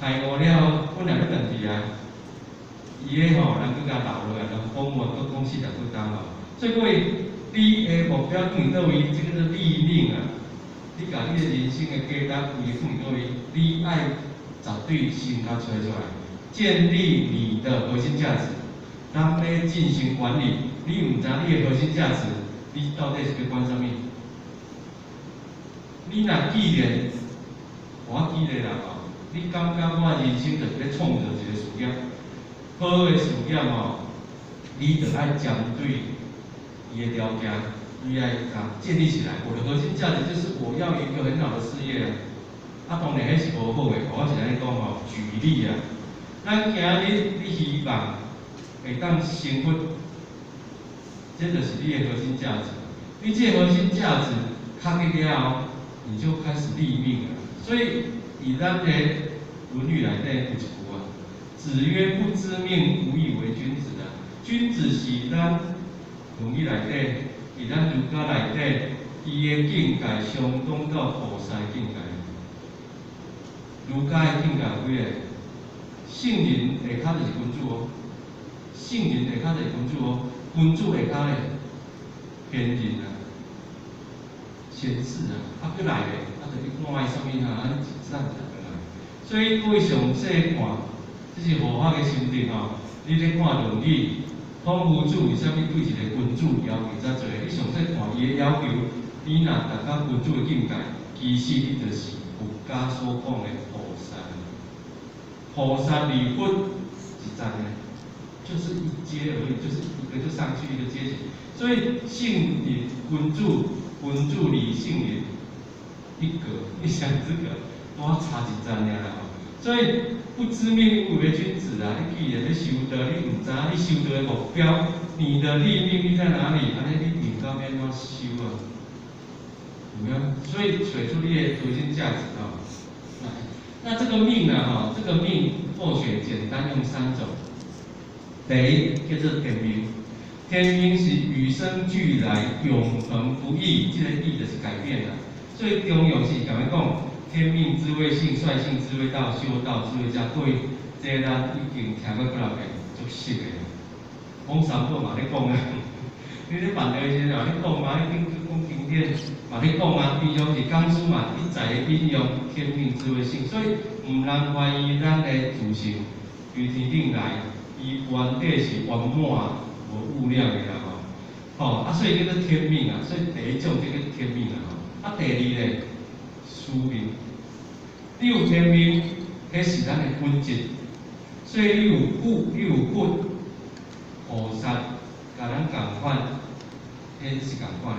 Speaker 1: 開悟了，本來欲轉去啊。伊个吼，人閣共留落來，人講話閣講40幾冬吼。所以各位，你的目標放佇佗位？這叫做立命啊！你共你的人生的價值位放佇佗位？你愛絕對先共揣出來，建立你的核心價值。咱欲進行管理，你毋知你的核心價值，你到底是欲管啥物？你若既然，我舉例啦吼，你感覺我人生就是咧創造一個事業，好的事業吼，你著愛針對伊的條件，你愛共建立起來。我的核心價值就是我要一個很好的事業啊！啊，當然彼是無好的，我是按呢講吼，舉例啊，咱今日你希望會當成佛，這就是你的核心價值。你這個核心價值確立了後，你就開始立命了。所以，以咱的《論語》內底有一句啊，子曰：“不知命，無以為君子”啊。君子是咱《論語》內底，佇咱儒家內底，伊的境界相當到菩薩的境界。儒家的境界有幾個？聖人下跤就是君子哦，聖人下跤就是君子哦，君子下跤咧，賢人啊，賢士啊，啊閣來咧，啊就去看伊啥物哈，按呢一層一層來。所以各位詳細看，這是佛法的心得吼。你咧看《論語》，孔夫子為啥物對一個君子要求遮濟？你詳細看伊的要求，你若達到君子的境界，其實你就是佛家所講的菩薩。菩薩離佛一層的，就是一階而已，就是一個就上去一個階級。所以聖人君子，君子離聖人一格，一牆之隔，多差一層爾啦吼。所以不知命無為君子啊！你既然咧修道，你毋知你修道的目標，你的立命你在哪裡？按呢你命到欲按怎修啊？有沒有？所以揣出你的核心價值吼。那這個命呢？吼，這個命佛學簡單用三種。第一叫做天命，天命是與生俱來、永恆不易，這個易就是改變啦。所以中庸是共咱講，天命之謂性，率性之謂道，修道之謂家。各位，這個咱已經聽過幾若遍，足熟的。講三寶嘛咧講啊，你咧辦道的時陣嘛咧講啊，你頂講經典嘛咧講啊，平常時講師嘛一再的引用天命之謂性，所以毋通懷疑咱的自性由天頂來，伊原底是圓滿無污染的啦吼。吼啊，所以叫做天命啊，所以第一種叫做天命啊吼。啊，第二咧，宿命。你有天命，彼是咱的本質，所以你有佛，你有佛，菩薩共咱仝款，彼是仝款。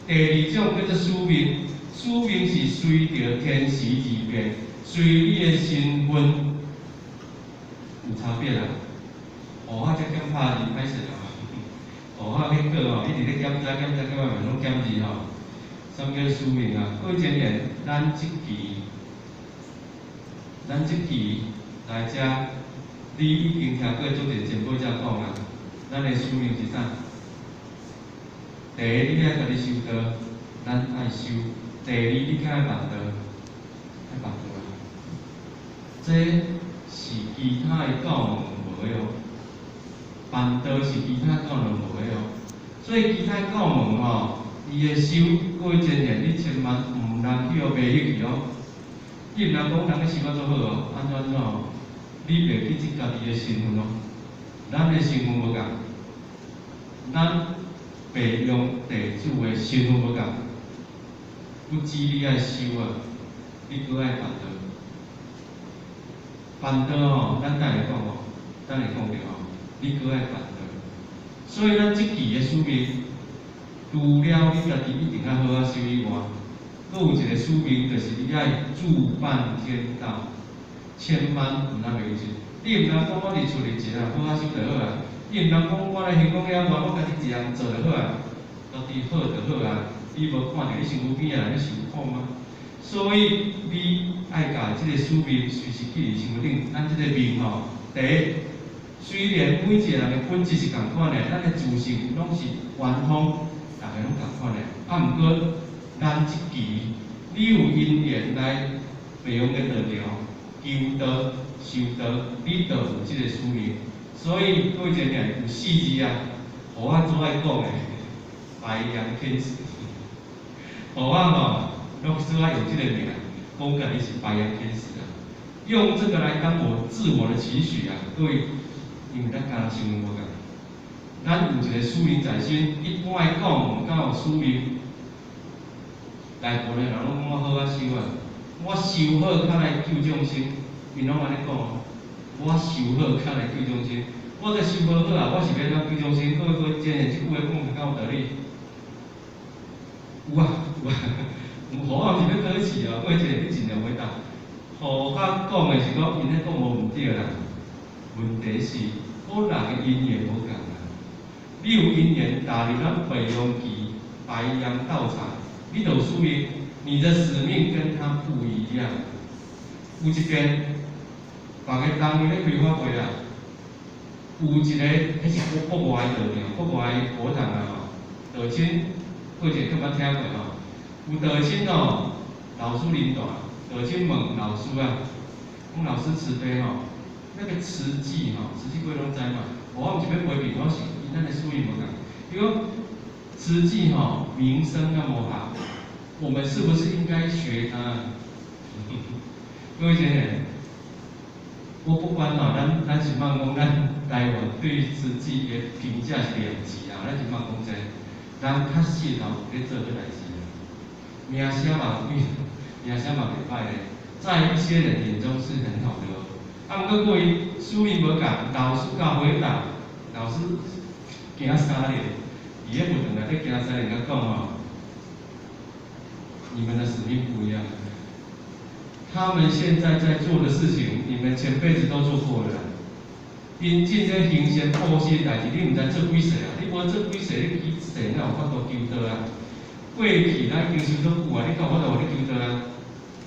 Speaker 1: 第二種叫做宿命，宿命是隨著天時而變，隨你的身份有差別啊。哦，我這點拍字歹勢哦，哦，我去過吼，一直咧檢查檢查檢查，嘛攏檢字吼。啥物叫宿命啊？各位前言，咱這期來遮，你已經聽過足濟前輩者講啊，咱的使命是啥？第一，你愛家己修道，咱愛修；第二，你較愛辦道，愛辦道啊。這是其他的教門無的哦，辦道是其他教門無的哦。所以其他教門吼，伊的修，各位前言，你千萬毋通去予迷入去哦。你毋通講人咧修啊足好哦，按怎按怎哦？你袂記得家己的身份哦，咱的身份無仝，咱白用地主的身份無仝，不止你愛修啊，你閣愛辦道。辦道吼，咱等下講吼，等下講著吼，你閣愛辦道。所以咱這期的使命，除了你家己一定愛好好修以外，閣有一個使命，就是你愛助辦天道，千萬毋通袂記。你毋通講我佇厝裡一個人好好修就好啊，你毋通講我來香港遐外，我家己一個人做就好啊，家己好就好啊。你無看著你身軀邊的人咧受苦嗎？所以你愛共這個使命隨時記佇心頂。咱這個命吼，第一，雖然每一個人的本質是仝款的，咱的自性攏是圓通，逐个攏仝款的。啊，毋過咱這期你有因緣來白羊的道場，求道、修道，你就有這個使命。所以各位姐妹有四字啊，予我最愛講的，白羊天使。予我吼，攏最愛用這個名，講家己是白羊天使啊，用這個來當我自我的期許啊，各位，因為咱敢若想無仝，咱有一個使命在身，一般來講，敢有使命，大部分人攏講我好啊修啊，我修好較來救眾生，𪜶攏按呢講，我修好較來救眾生，我這修無好啊，我是欲按怎救眾生？各位各位，真的這句話講較有道理。有啊有啊，有好啊，毋是欲考試哦，各位這個你盡量回答。好較講的是講，𪜶咧講無毋對啦，問題是個人的因緣無仝啊。你有因緣踏入咱白羊期、白羊道場，你就有使命，你的使命跟他不一樣。有一遍，別个單位咧開法會啊，有一個，彼是國外的道場，國外的佛堂啊吼，道親，各位敢捌聽過吼？有道親哦，老師領導，道親問老師啊，講老師慈悲吼，那個慈濟吼，慈濟各位攏知嘛？我毋是欲批評，我是因咱的思維無仝。伊講慈濟吼，名聲那麼好，我們是不是應該學他？各位姐姐，我不管吼，咱是莫講咱台灣對慈濟的評價是兩極啊，咱是莫講這個，人確實吼有咧做這代誌啊，名聲嘛，名聲嘛袂歹咧，在一些人眼中是很好的哦。啊，毋過各位使命無仝，老師共回答，老師行3年，佇咧佛堂內底行三年，共講吼，你們的使命不一樣。他們現在在做的事情，你們前輩子都做過了。𪜶進咧行善布施代誌，你毋知做幾世啊？你無做幾世，你幾世哪有法度求道啊？過去咱已經修足久啊，你敢有法度予你求道啊？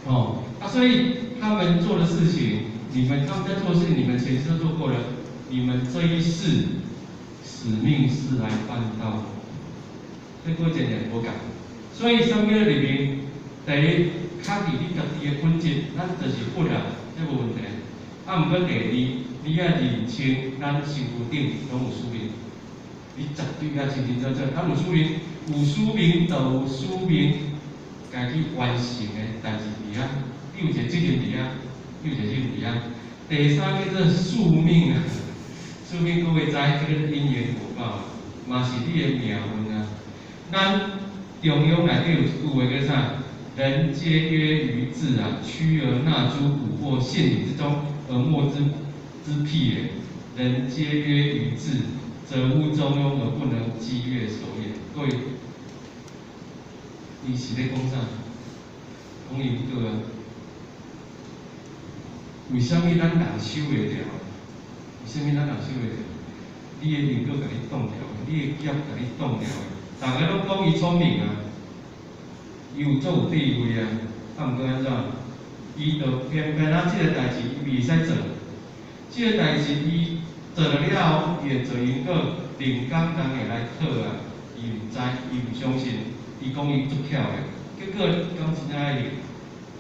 Speaker 1: 哦，啊，所以他們做的事情，你們他們在做的事情，你們前世都做過了。你們這一世使命是來辦道，這個簡單無仝。所以啥物咧裡面，第一，確認你家己的本質，咱就是佛啊，這無問題。啊，毋過第二，你愛認清咱身軀頂攏有使命，你絕對愛清清楚楚，咱有使命，有使命就有使命，家己完成的代誌佇遐，你有一個責任佇遐，你有一個責任佇遐。第三叫做宿命啊，宿命各位知，這個因緣果報，嘛是你的命運啊。咱中庸內底有一句話叫啥？人皆曰愚智啊，趨而納諸蠱惑陷阱之中，而莫之之辟也。人皆曰愚智，則乎中庸而不能激越守也。各位，伊是咧講啥？講因果啊。為啥物咱人守袂牢？為啥物咱人守袂牢？你的因果共你擋牢，你的業共你擋牢。逐个攏講伊聰明啊，伊有足有智慧啊，啊，毋過按怎？伊就偏偏啊，這個代誌伊袂使做，這個代誌伊做了了後，伊會做因果，另工人會來討啊，伊毋知，伊毋相信，伊講伊足巧的，結果敢真正愛還？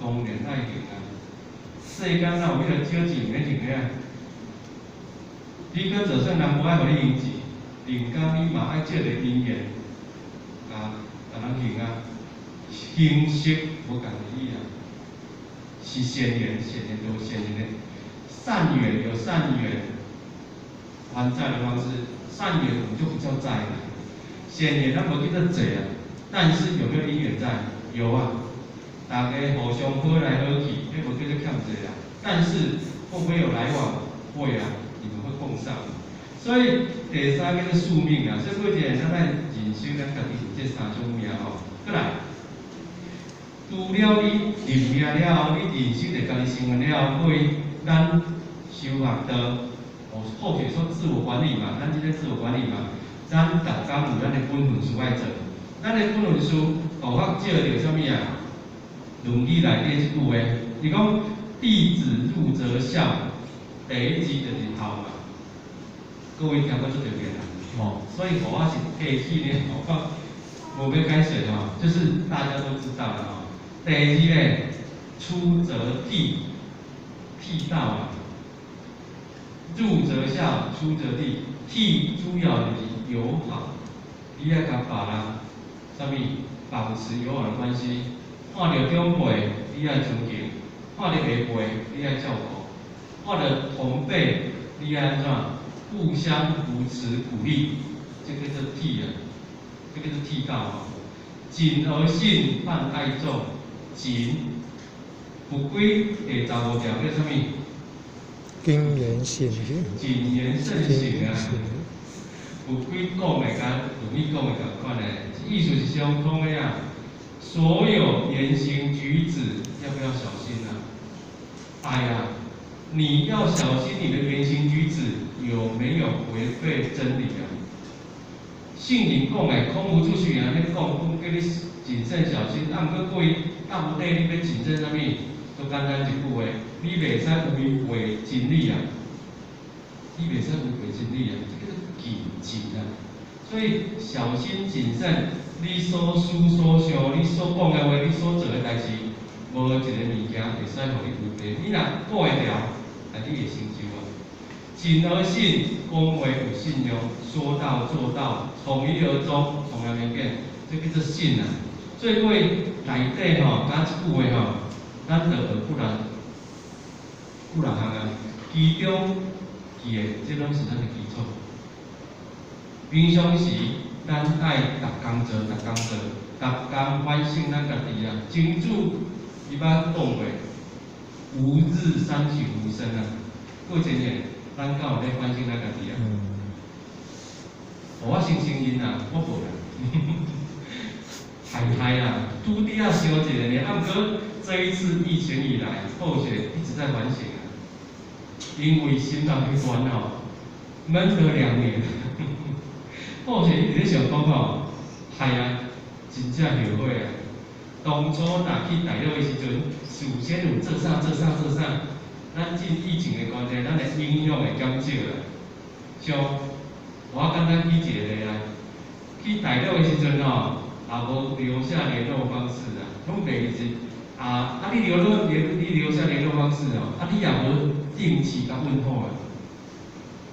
Speaker 1: 當然愛還啊！世間哪有彼個少錢免還的啊？你閣就算人無愛予你還錢，另工你嘛愛借個因緣，啊，共人還啊，形式無仝而已啊。是善緣，善緣就有善緣的，善緣有善緣還債的方式，善緣我們就不叫債了，善緣咱無叫做債啊，但是有沒有因緣在？有啊，大家互相好來好去，彼無叫做欠債啊。但是會不會有來往？會啊，你們會碰上。所以第三叫做宿命啊，所以各位咱愛認識咱家己有這三種命吼。閣來，除了你認命了後，你認識著家己身份了後，各位，咱修學道，哦，後學說自我管理嘛，咱這個自我管理嘛，咱逐工有咱的本分事愛做，咱的本分事，哦，我借著啥物啊？論語》內底這句話，伊講弟子入則孝，第一字就是孝嘛。各位聽過足濟遍啦，哦，所以我是提起呢，我無欲解釋吼，就是大家都知道啦吼。第二咧，出則悌，悌道啊，入則孝，出則悌，悌主要就是友好，你愛共別人啥物保持友好的關係，看著長輩你愛尊敬，看著下輩你愛照顧，看著同輩你愛按怎？互相扶持鼓勵，這叫做悌啊，這叫做悌道啊。謹而信，泛愛眾，謹不歸第15條叫啥物？
Speaker 2: 謹言慎行。
Speaker 1: 謹言慎行啊！不歸講的佮論語講的仝款的，意思是相通的啊。所有言行舉止要不要小心啊？哎呀，你要小心你的言行舉止有沒有違背真理啊？聖人講的，孔夫子雖然按呢講，講叫你謹慎小心，啊，毋過各位到底你欲謹慎啥物？足簡單一句話，你袂使違背真理啊！你袂使違背真理啊！這叫做謹慎啊！所以小心謹慎，你所思所想，你所講的話，你所做的代誌，無一個物件會使予你違背。你若顧會牢，啊，你會成就啊！謹而信，講話有信用，說到做到，從一而終，從來沒變，這叫做信啊！所以各位內底吼，佮這句話吼，咱就學幾若幾若項啊，其中記的，這攏是咱的基礎。平常時，咱愛逐工做，逐工做，逐工反省咱家己啊。莊子伊捌講過，吾日三省吾身啊。過前日，咱敢有咧反省咱家己啊？我先承認啊，我無啦。害害啊，拄拄仔想一下爾，啊，毋過這一次疫情以來，後學一直在反省啊。因為心臟去關吼，悶了2年，後學一直咧想講吼，係啊，真正後悔啊！當初若去大陸的時陣，事先有做啥做啥做啥，咱進疫情的關係，咱的影響會減少啦。像我簡單舉一個例啊，去大陸的時陣吼，也無留下聯絡方式啊，攏袂記啊啊！你留下聯絡方式哦，啊你也無定期共問候啊，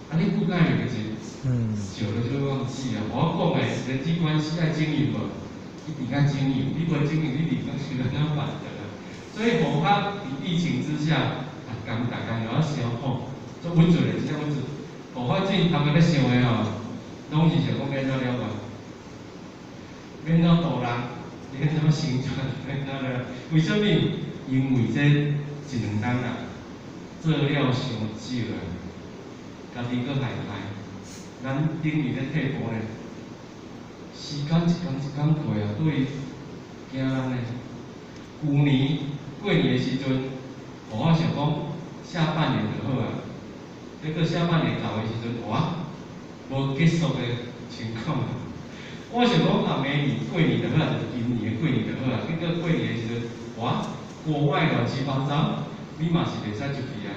Speaker 1: 啊你久敢會袂記？久了就會忘記啊。我講的人際關係愛經營無？一定愛經營，你無經營，你離講是按怎辦的啦？所以無法佇疫情之下，啊，共大家有想吼，做穩做的，真正穩做。無法最近頭殼咧想的吼，攏是想講欲按怎了解，欲按怎渡人，欲按怎生存，欲按怎了？為啥物？因為這一兩冬啊，做了傷少啊，家己閣害害，咱等於咧退步咧。時間一工一工過啊，對，驚人咧。舊年過年的時陣，我想講下半年就好啊。結果下半年到的時陣，哇，無結束的情況。我想講啊，明年過年就好啊，就是今年的過年就好啊。結果過年的時陣，哇，國外亂七八糟，你嘛是袂使出去啊。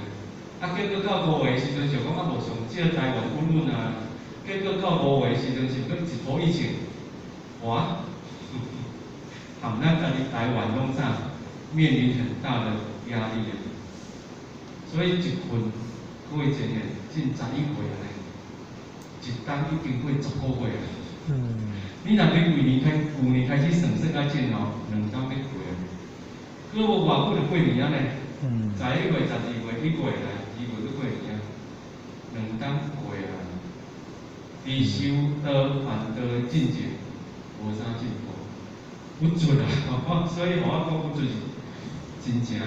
Speaker 1: 啊，結果到五月的時陣，想講啊，無上少台灣穩穩啊。結果到五月的時陣，是閣一波疫情，哇，含咱家己台灣攏啥，面臨很大的壓力啊。所以一困，各位真的進11月啊呢，一冬已經過10個月啊。你若欲舊年開，舊年開始算算較準吼，兩冬欲過啊。閣無偌久就過年啊呢，11月、12月、1月來，2月閣過年啊，兩冬過啊。佇修道辦道的進程，無啥進步，不準啊！所以予我講不準是真正。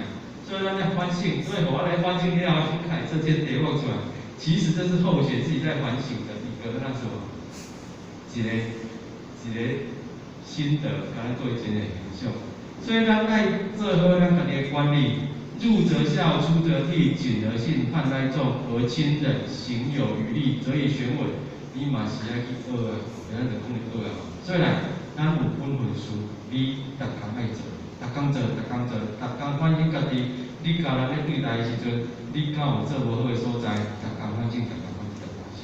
Speaker 1: 所以咱咧反省，所以予我來反省了後，開這件題目出來，其實這是後學自己在反省的一個那什麼，一個一個心得，共咱做一個分享。所以咱愛做好咱家己的管理，入則孝，出則悌，謹而信，泛愛眾，而親仁，行有餘力，則以玄穩。你嘛是愛去學啊，咱就講咧學啊。所以來，咱有本分事，你逐工愛做。逐工做，逐工做，逐工反省家己。你共人咧對待的時陣，你敢有做無好的所在？逐工反省，逐工反省，逐工反省。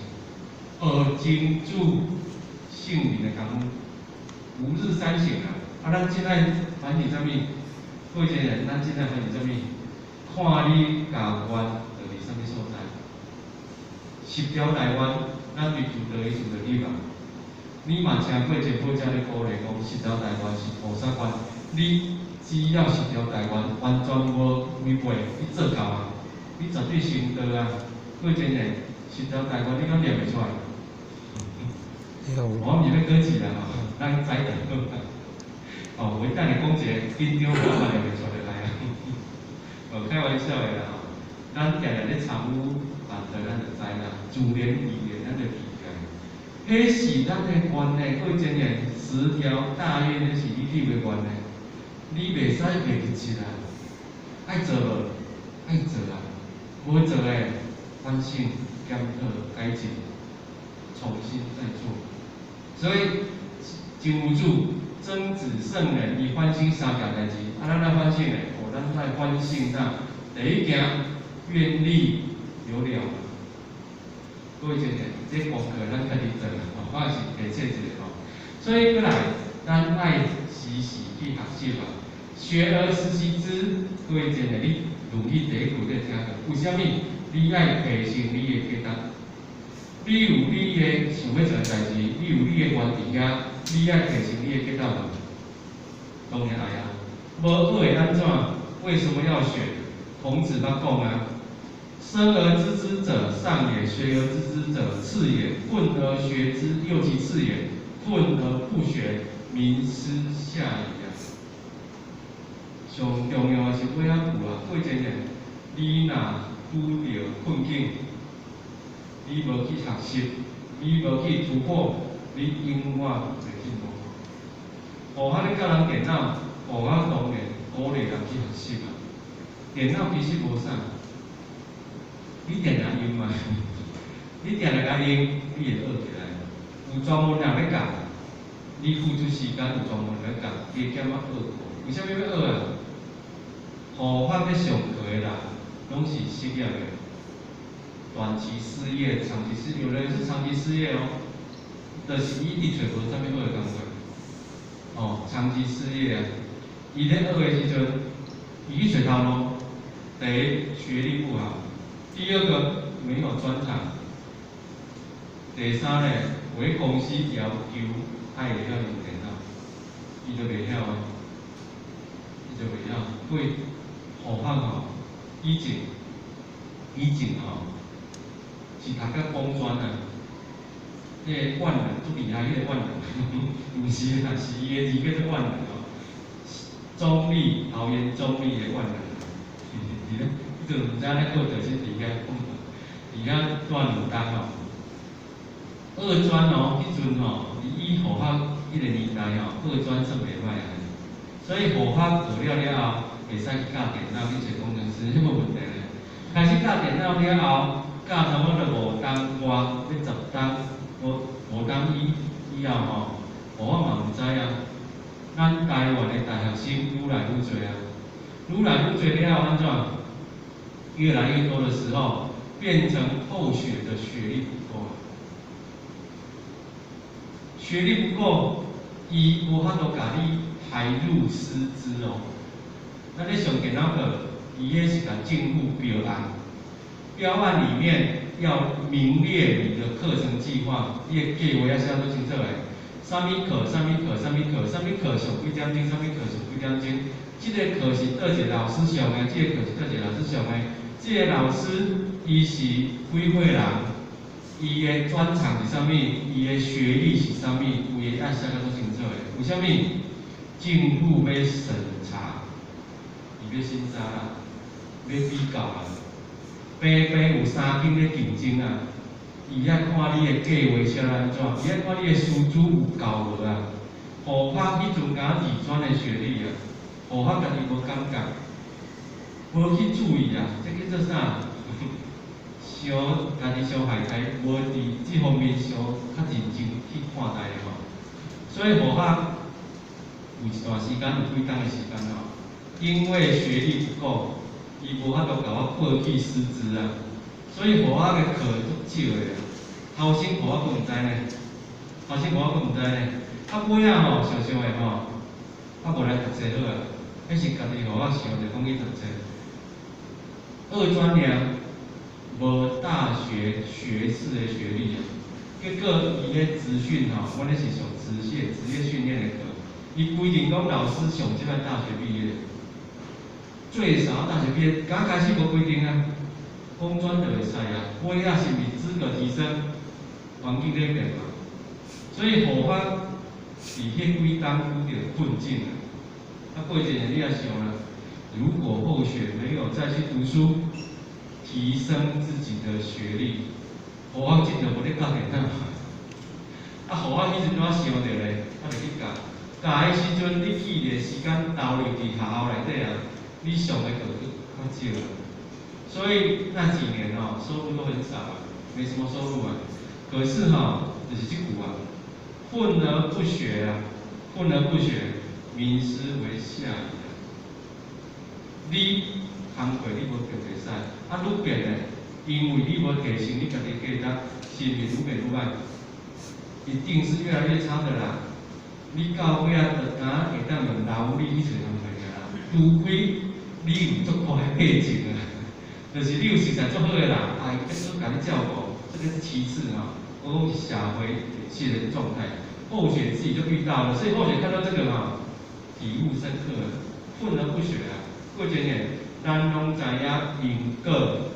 Speaker 1: 學真主聖人的功夫，吾日三省啊！啊，咱真愛反省啥物？各位親人，咱真愛反省啥物？看你共願佇佇啥物所在？十條大願，咱佇求道的時陣去嘛。你嘛聽過前輩遮咧鼓勵講，十條大願是菩薩願，你只要十條大願完全無違背，你做到啊，你絕對成道啊！各位親人，十條大願你敢念會出來？我毋是欲考試啦吼，咱知就好啦。哦，我等下講一个緊張，我嘛念袂出來啊。哦，開玩笑的啦吼，咱定定咧參與辦道，咱就知啦，自然而然咱就記起來。彼是咱的願呢，各位親人，十條大願，彼是你立的願呢，你袂使袂記得啊，愛做無？愛做啊，無做的反省、檢討、改進，重新再做。所以真有主曾子聖人伊反省三件代誌，啊，咱愛反省的，哦，咱愛反省啥？第一件願力有了，各位親人，這功課咱家己做啦，吼，我也是提醒一下吼。所以過來，咱愛時時去學習啊，學而時習之。各位親人，你論語第一句你聽過，為啥物？你愛提升你的價值。你有你的想欲做的代誌，你有你的願佇遐，你愛提升你的價值無？當然愛啊！無學會按怎？為什麼要學？孔子捌講啊：生而知之者上也，學而知之者次也，混而學之又其次也，混而不學，民斯下矣啊！上重要的是尾仔句啊，過真人，你若拄著困境，你無去學習，你無去突破，你永遠袂進步。哦，啊，你教人電腦，哦，啊，當然鼓勵人去學習啊。電腦其實無啥，你定定用嘛，你定定共用，你會學起來。有專門人咧教，你付出時間有專門人咧教，加減仔學過。為啥物欲學啊？予法咧上課的人，攏是失業的，短期失業、長期失，有人是長期失業哦，就是伊一直揣無啥物好的工作，哦，長期失業啊。伊咧學的時陣，伊去揣頭路，第一學歷不好，第二個沒有專長，第三咧，有的公司要求愛會曉用電腦，伊就袂曉啊，伊就袂曉。對，予法吼，以前吼，是讀甲工專啊，彼個萬能足厲害，彼個萬能，毋是啦，是伊的字叫做萬能哦。中壢桃園中壢的萬能，是咧，彼陣毋知影咧考著是佇遐，佇遐住兩冬吼。二專哦，彼陣吼，以予法彼個年代吼，二專算袂歹啊。所以予法學了了後，會使去教電腦去做工程師，彼無問題咧。開始教電腦了後，教差不多5冬外，欲10冬，五冬以後吼，我嘛毋知啊。咱台灣的大學生愈來愈濟啊，愈來愈濟了後按怎？越來越多的時候，變成後學的學歷不夠，學歷不夠，伊無法度共你排入師資哦。咱咧上電腦課，伊彼是共政府標案，標案裡面要明列你的課程計劃，你的計劃要寫足清楚的。啥物課，啥物課，啥物課，啥物課上幾點鐘，啥物課上幾點鐘。這個課是佗一個老師上的，這個課是佗一個老師上的。這個老師伊是幾歲人？伊的專長是啥物？伊的學歷是啥物？規个愛寫甲足清楚的。為啥物？政府欲審查，伊欲審查啦，欲比較啦。平平有三間咧競爭啊，伊愛看你的計劃寫按怎，伊愛看你的師資有夠無啊。予法彼陣敢二專的學歷啊，予法家己無感覺，無去注意啊，這叫做啥？傷家己傷害家，無佇這方面傷較認真去看待吼。所以予法有有一段時間，有幾冬的時間吼，因為學歷不夠，伊無法度共我報去師資啊，所以予我的課足少的啊。頭先予我閣毋知呢，頭先予我閣毋知呢。啊，尾仔吼想想的吼，啊無來讀冊好啊，彼是家己予我想著講去讀冊。二專爾，無大學學士的學歷啊。結果伊彼職訓吼，阮彼是上職業訓練的課，伊規定講老師上少愛大學畢業，最少大學畢業，剛開始無規定啊，工專就會使啊，尾仔是毋是資格提升，環境咧變嘛，所以予我佇彼幾冬拄著困境啊。啊，過一陣你也想啦，如果後學沒有再去讀書，提升自己的學歷，予我真就無咧教電腦。啊，予我彼陣怎想著咧？我就去教，教的時陣，你去的時間投入佇學校內底啊，你上的課較少啊。所以那幾年哦，收入都很少啊，沒什麼收入啊。可是哈，就是這句啊，混而不學啊，混而不學，民思為下矣啊。你工課你無變袂使，啊，愈變咧，因為你無提升你家己價值，是毋是愈變愈歹？一定是越來越差的啦。你到尾仔就敢會當用勞力去揣工課爾啦，除非你有足高的背景啊，就是你有實在足好的人，啊，伊欲共你照顧，這個是其次吼。我講是社會現的狀態，後學自己就遇到了，所以後學看到這個吼，體悟深刻，混而不學啊。過一年，咱攏知影因果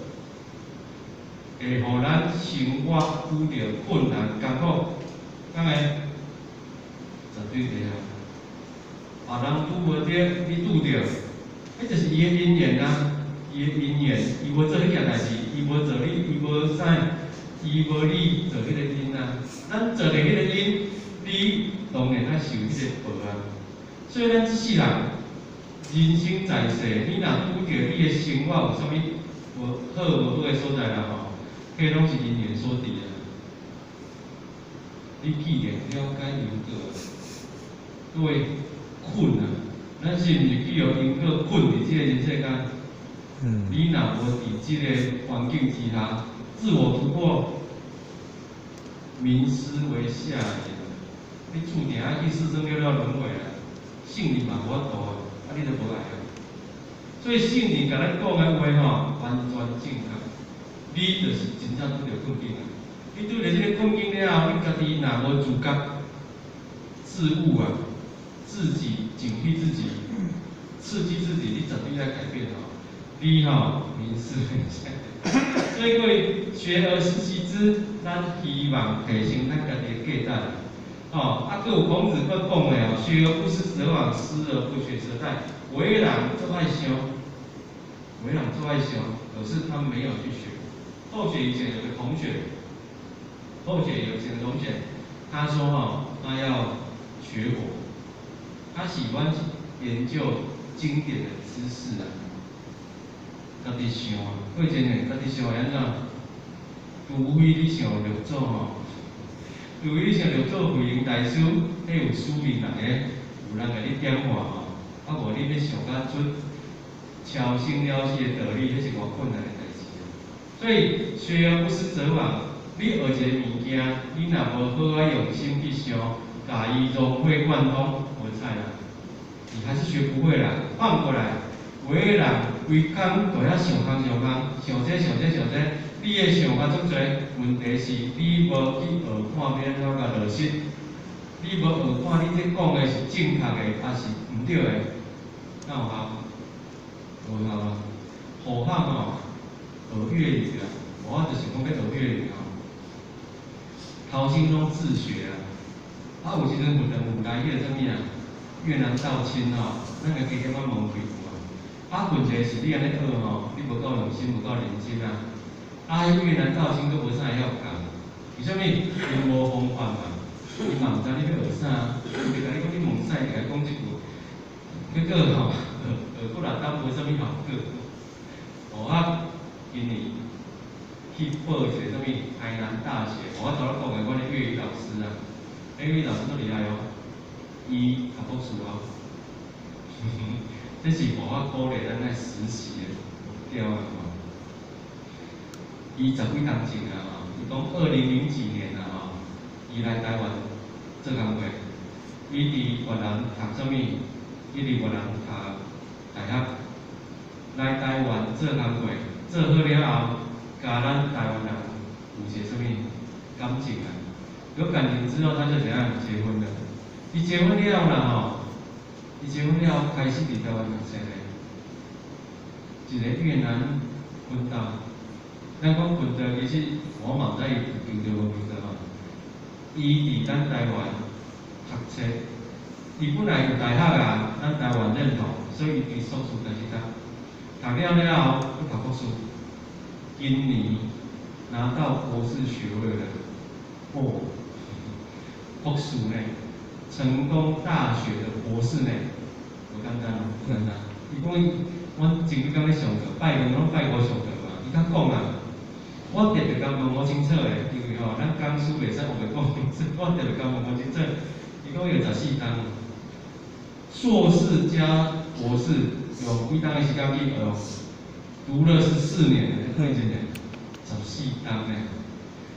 Speaker 1: 會予咱生活遇著困難艱苦，敢會？絕對會啊！別人拄無著，你拄著，彼就是伊的因緣啊，伊的因緣，伊無做彼件代誌，伊無做你，伊無啥，伊無你做彼個因啊。咱做著彼個因，你當然愛受彼個報啊。所以咱這世人，人生在世，你若拄著你的生活有啥物無好無好的所在啦吼，彼攏是因緣所致啊。你既然了解因果，各位困啊，咱是毋是去予因果困佇這個人世間？你若無佇這個環境之下自我突破，民思為下矣。你注定愛去四生六道輪迴啊，聖人嘛無法度啊，啊你就無愛啊。所以聖人共咱講的話吼，完全正確。你就是真正拄著困境啊！你拄著這個困境了後，你家己若無自覺、自悟啊，自己警惕自己，刺激自己，你絕對愛改變吼。你吼民思為下。所以各位學而時習之，咱希望提升咱家己的價值。哦，啊，閣有孔子閣講的哦，學而不思則罔，思而不學則殆。為人足愛想，為人足愛想，可是他沒有去學。後學以前有個同學，後學有前個同學，他說吼，他要學佛，他喜歡研究經典的知識啊，家己想啊，過真呢，家己想會按怎？除非你像六祖吼，除非你像六祖慧能大師，彼有使命人的，有人共你點化吼，啊無你欲想甲出超生了死的道理，彼是偌困難的代誌啊。所以學而不思則罔，你學一個物件，你若無好仔用心去想，共伊融會貫通，無彩啦，你還是學不會啦。反過來，有的人規工就遐想空想空，想這想這想這，你的想法足濟，問題是你無去學看欲按怎共落實，你無學看你這講的是正確的，抑是毋對的，敢有效？無效啊！何況吼，學粵語啊，我就是講欲學粵語吼，頭先攏自學啊，啊有時陣有人有來彼個啥物啊，越南道親吼，咱家己點仔問幾句啊。啊，問題是你按呢學吼，你無夠用心，無夠認真啊。啊，彼越南道親閣無啥會曉教，為啥物？𪜶無方法嘛，伊嘛毋知你欲學啥，伊就共你講你問啥，伊就共你講這句。結果吼，學學過六冬無啥物效果。哦啊，今年去報一個啥物台南大學，我頭拄仔講的，阮的粵語老師啊，彼粵語老師足厲害哦，伊讀博士哦，這是予我鼓勵咱愛實習的目標啊吼。伊十幾冬前啊吼，伊講二零零幾年啊吼，伊來台灣做工課，伊佇越南讀啥物？伊佇越南讀大學，來台灣做工課，做好了後，佮咱台灣人有一个啥物感情啊？有感情之後，他就怎樣結婚了？伊結婚了啦吼，伊結婚了開始佇台灣讀冊咧，一個越南奮鬥。咱講奮鬥，其實我嘛毋知伊有求著無求著吼。伊佇咱台灣讀冊，伊本來有大學啊，咱台灣認同，所以伊佇碩士開始讀，讀了了後，閣讀博士，今年拿到博士學位了，哦，博士呢，成功大學的博士呢，無簡單哦，無簡單。伊講伊，阮前幾工咧上課，拜五攏拜五上課嘛，伊較講啊，我特別共問無清楚的，因為吼，咱講師袂使烏白講，我特別共問無清楚。伊講有14冬，碩士加博士用幾冬的時間去學，讀了十四年，對一年，十四冬呢，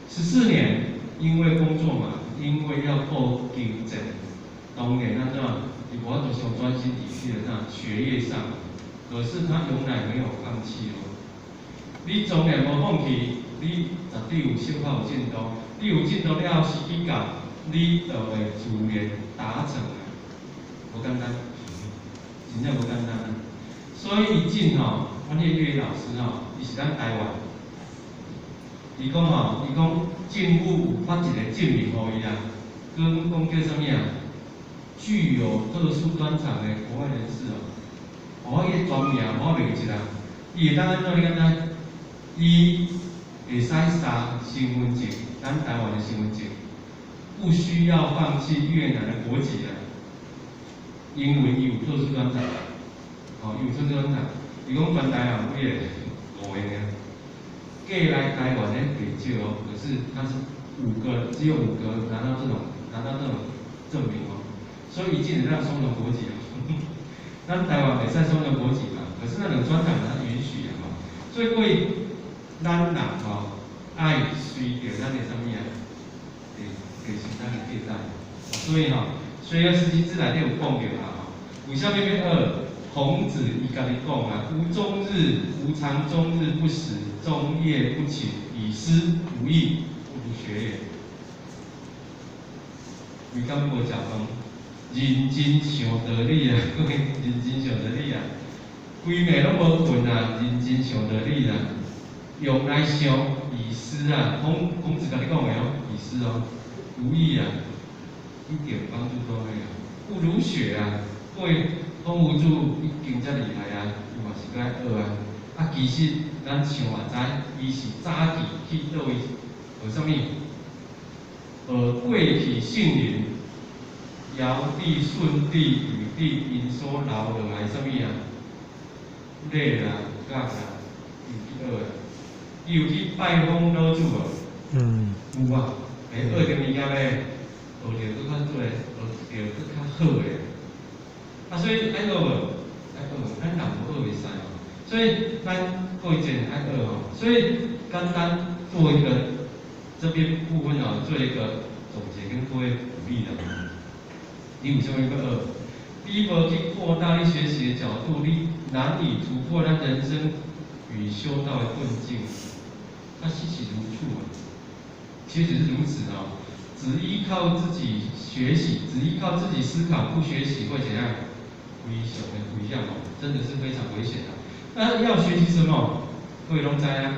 Speaker 1: 十四年，因為工作嘛，因為要顧經濟，當然咱怎，伊無法度傷專心佇彼個啥學業上，可是他永遠沒有放棄哦。你當然無放棄，你絕對有小可有進度，你有進度了後，時機到，你就會自然達成啊，無簡單，真正無簡單啊。所以伊進吼，阮彼個粵語老師吼，伊是咱台灣，伊講吼，伊講政府有發一個證明予伊啊，講講叫啥物啊？具有特殊專長的國外人士哦，我伊個專名我袂記得，伊會當按怎你敢知？伊會使殺身份證，咱台灣的身份證，不需要放棄越南的國籍啊，因為伊有特殊專長，哦，伊有特殊專長，伊講全台灣幾个？五個爾，過來台灣的袂少哦，可是他是五個，只有五個拿到這種證明哦，所以伊進會當雙重國籍哦，咱台灣袂使雙重國籍嘛，可是那種專長他允許啊吼，所以各位，咱人吼愛隨著咱的啥物啊，會是咱的價值，所以吼，所以四機之內底有講著啦吼，為啥物欲學？孔子伊家己講啊，吾終日吾嘗終日不食，終夜不寢，以思無益，不如學也。規工無食飯，認真想道理啊，各位認真想道理啊，規暝攏無睏啊，認真想道理啊，用來想以思啊，孔子共你講的哦，以思哦，無益啊，一點幫助都沒有，不如學啊，各位。孔夫子已經遮厲害啊，伊嘛是閣愛學啊。啊，其實咱想嘛知，伊是早期去佗位學啥物？學過去聖人堯帝、舜帝、禹帝𪜶所留落來啥物啊？禮啦、樂啦，伊有去學啊。伊有去拜訪老子無？
Speaker 2: 嗯。
Speaker 1: 有啊，會學著物件咧，學著閣較做個，學著閣較好个。啊，所以愛學無？愛學，咱人無學袂使哦。所以咱各位真愛學吼。所以簡單做一個這邊部分哦，做一個總結跟各位鼓勵的。你有啥物欲學？你無去擴大你學習的角度，你難以突破咱人生與修道的困境。它實是如此啊，其實是如此哦。只依靠自己學習，只依靠自己思考，不學習會怎樣？危險的危險哦，真的是非常危險的。那要學習什麼？各位攏知影，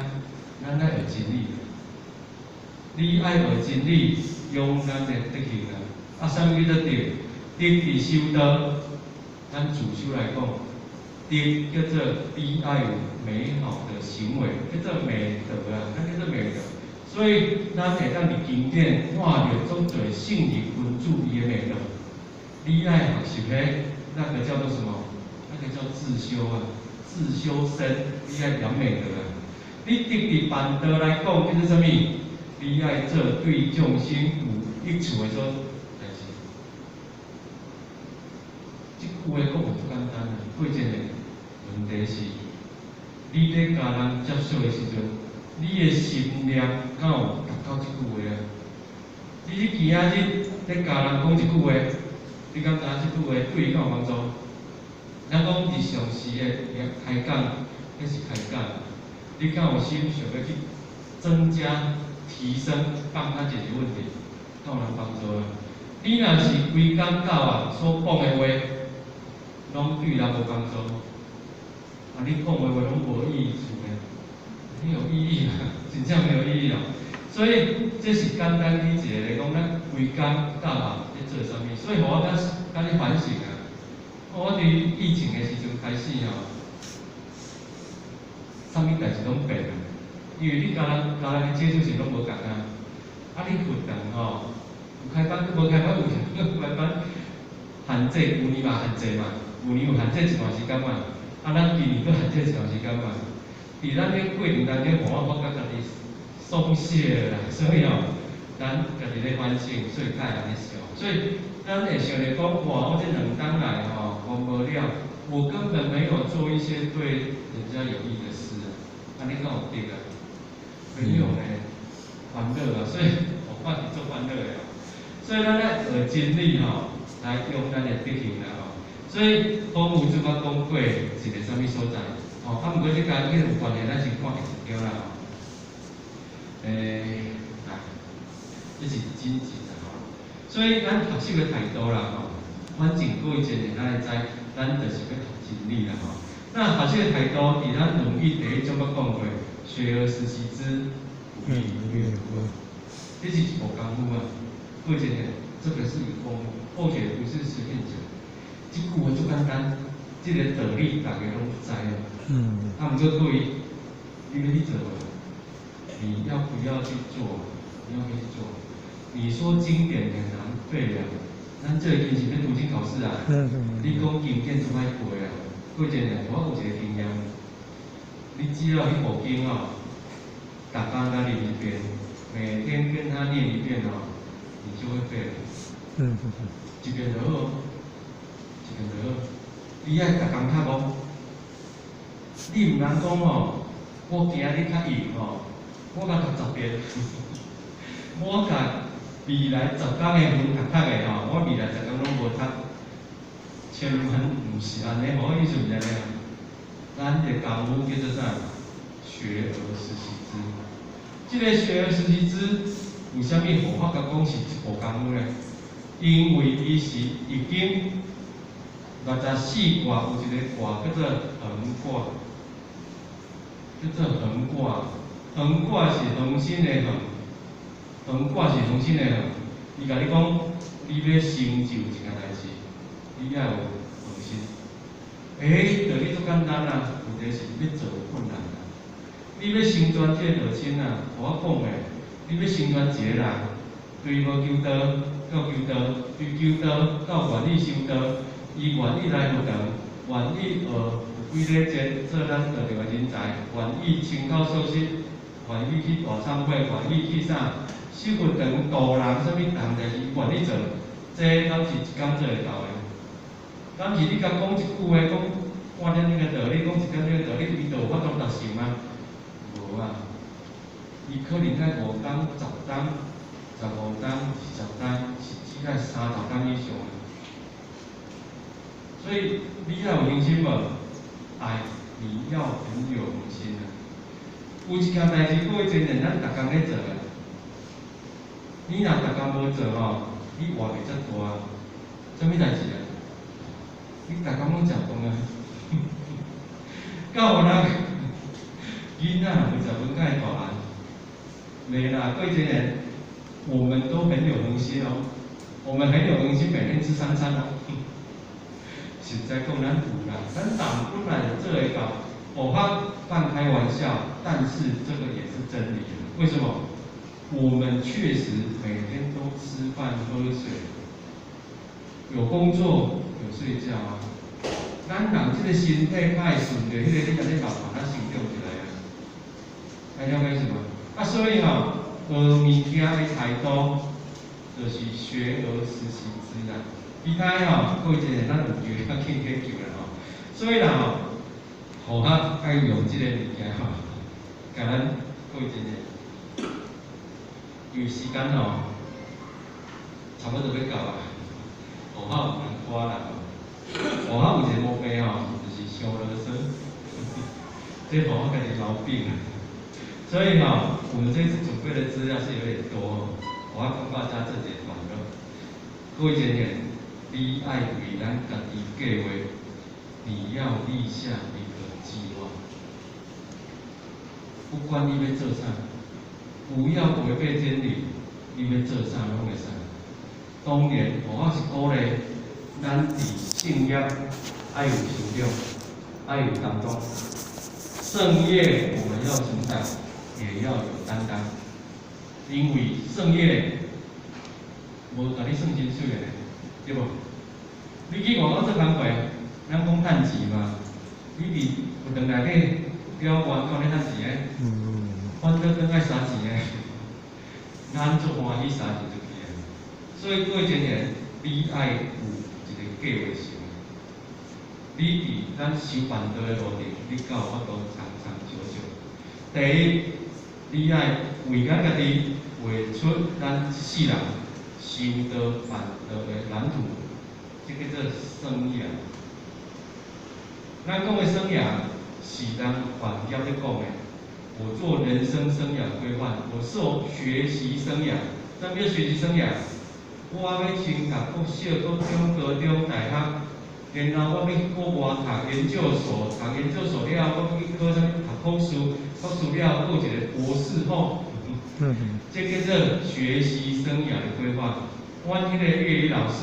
Speaker 1: 咱愛學真理。你愛學真理，用咱的德行啊。啊，啥物叫做德？德佇修道，咱主修來講，德叫做你愛有美好的行為，叫做美德啊，咱叫做美德。所以，咱會當佇經典看著足濟聖人君子伊的美德。你愛學習彼，那個叫做什麼？那個叫自修啊，自修身，你愛養美德啊。你德佇辦道來講，叫做啥物？你愛做對眾生有益處的所代誌。這句話講嘛足簡單啊，過真個問題是，你咧共人接觸的時陣，你的心念敢有達到這句話啊？你今仔日咧共人講這句話，你感覺這句話對伊敢有幫助？咱講日常時的開講，彼是開講，你敢有心想欲去增加、提升、幫他解決問題，敢有人幫助啊？你若是規工到啊所講的話，攏對人無幫助，啊，你講的話攏無意義呢，沒有意義啊，真正沒有意義啊。所以這是簡單舉一個來講，咱規工到啊咧做啥物？所以予我較較咧反省啊。我佇疫情的時陣開始吼，啥物代誌攏變啊。因為你共人共人的接觸性攏無仝啊。啊，你佛堂吼，有開班無開班有開班，限制舊年嘛限制嘛，舊年有限制一段時間嘛。啊，咱今年閣限制一段時間嘛。佇咱咧過程當中，予我發覺家己鬆懈了啦，所以吼，咱家己咧反省，所以才會按呢想。所以咱會想著講，哇，我這2冬來吼，我無了，我根本沒有做一些對人家有益的事啊，按呢敢有對啊？沒有呢，煩惱啊，所以我看是足煩惱的。所以咱愛學真理吼，來用咱的德行啦吼。所以風雨主捌講過一个啥物所在，吼，啊，毋過這共彼有關係，咱先看下一張啦吼。來，這是真實啦吼。所以咱學習的態度啦吼，反正過一陣咱會知，咱就是欲學真理啦吼。那學習的態度，佇咱論語第一章捌講過，學而時習之，不亦說乎？這是一步功夫啊。過一陣，這個是有功夫，而且不是隨便講。這句話足簡單，這個道理大家攏知啊。啊，毋過各位，你欲去做無？你要不要去做？你要不要去做？你說經典很難背啊，咱最近是欲讀經考試啊。你講經典足歹背啊。過一陣，我有一個經驗，你只要彼部經哦，逐工共念一遍，每天跟他念一遍哦，你就會背了。一遍就好，一遍就好。你愛逐工讀無？你毋通講吼，我今日較閒吼，我共讀十遍。我共未來10工的分讀讀的吼，我未來十工攏無讀。千萬毋是按呢，我意思毋是按呢啊。咱的功夫叫做啥？學而時習之。這個學而時習之，為啥物佛法共講是一步功夫呢？因為伊是易經64卦有一個卦叫做恆卦，叫做恆卦。恆卦是恆心的恆，恆卦是恆心的恆。伊共你講，你欲成就一件代誌，你愛有恆心。道理足簡單啊，問題是欲做困難啊。你欲成全這個道親啊，我講的，你欲成全一個人，對無求道到求道，對求道到願意修道，伊願意來佛堂，願意學有規禮節做咱道場的人才，願意親口受洗，願意去大懺悔，願意去啥，修佛堂度人，啥物逐項代誌，伊願意做，這敢是一工做會到的？敢是你共講一句話，講半點鐘的道理，講一點鐘的道理，伊就有法度達成嗎？無啊，伊可能愛5冬、10冬、15冬、20冬，甚至愛30冬以上。所以你要有恆心無？愛，你要很有恆心啊！有一件代誌，各位真濟咱逐工咧做啊。你若逐工無做吼，你活袂遮大。啥物代誌啊？你逐工攏食飯啊？敢有人囡仔若無食飯，敢會大漢？沒啦，各位真人，我們都很有恆心哦。我們很有恆心，每天吃三餐哦。實在講，咱有啦，咱黨本來就做會到。我怕半開玩笑，但是這個也是真理。為什麼？我們確實每天都吃飯喝水，有工作有睡覺啊。咱人這個身體較會順著彼個，你按呢嘛把它成長起來啊。還了解什麼？啊，所以吼，學物件的態度，就是學而時習之啦。其他的吼，閣有一个咱有救，較緊去救啦吼。所以啦吼，護學愛用這個物件吼，共咱閣有一個，因為時間吼，差不多欲到啊，護學有難看啦吼，護學有一個毛病吼，就是傷囉嗦，這護學家己毛病啊。所以吼，我們這次準備的資料是有點多，我要跟大家這節段落。各位姐姐，你愛為咱家己計畫，你要立下一個計劃。不管你欲做啥，不要違背天理，你欲做啥攏會使。當然，我是鼓勵咱佇聖業愛有成長，愛有擔當。聖業我們要成長，也要有擔當。因為聖業無共你算薪水的，對無？你去外口做工課，咱講趁錢嘛，你佇佛堂內底了外口咧趁錢的，反正轉愛相錢的，咱足歡喜相錢出去的。所以各位青年，你愛有一個計劃性。你佇咱修辦道的路程，你才有法度長長久久。第一，你愛為咱家己畫出咱一世人修道辦道的藍圖，這叫做生涯。咱講的生涯是咱凡業咧講的。我做人生生涯規劃，我做學習生涯。啥物叫學習生涯？我欲先讀國小、國中、高中、大學，然後我欲去國外讀研究所，讀研究所了後，我欲去考啥物？讀博士，博士了後閣有一個博士後。這叫做學習生涯的規劃。阮彼個粵語老師，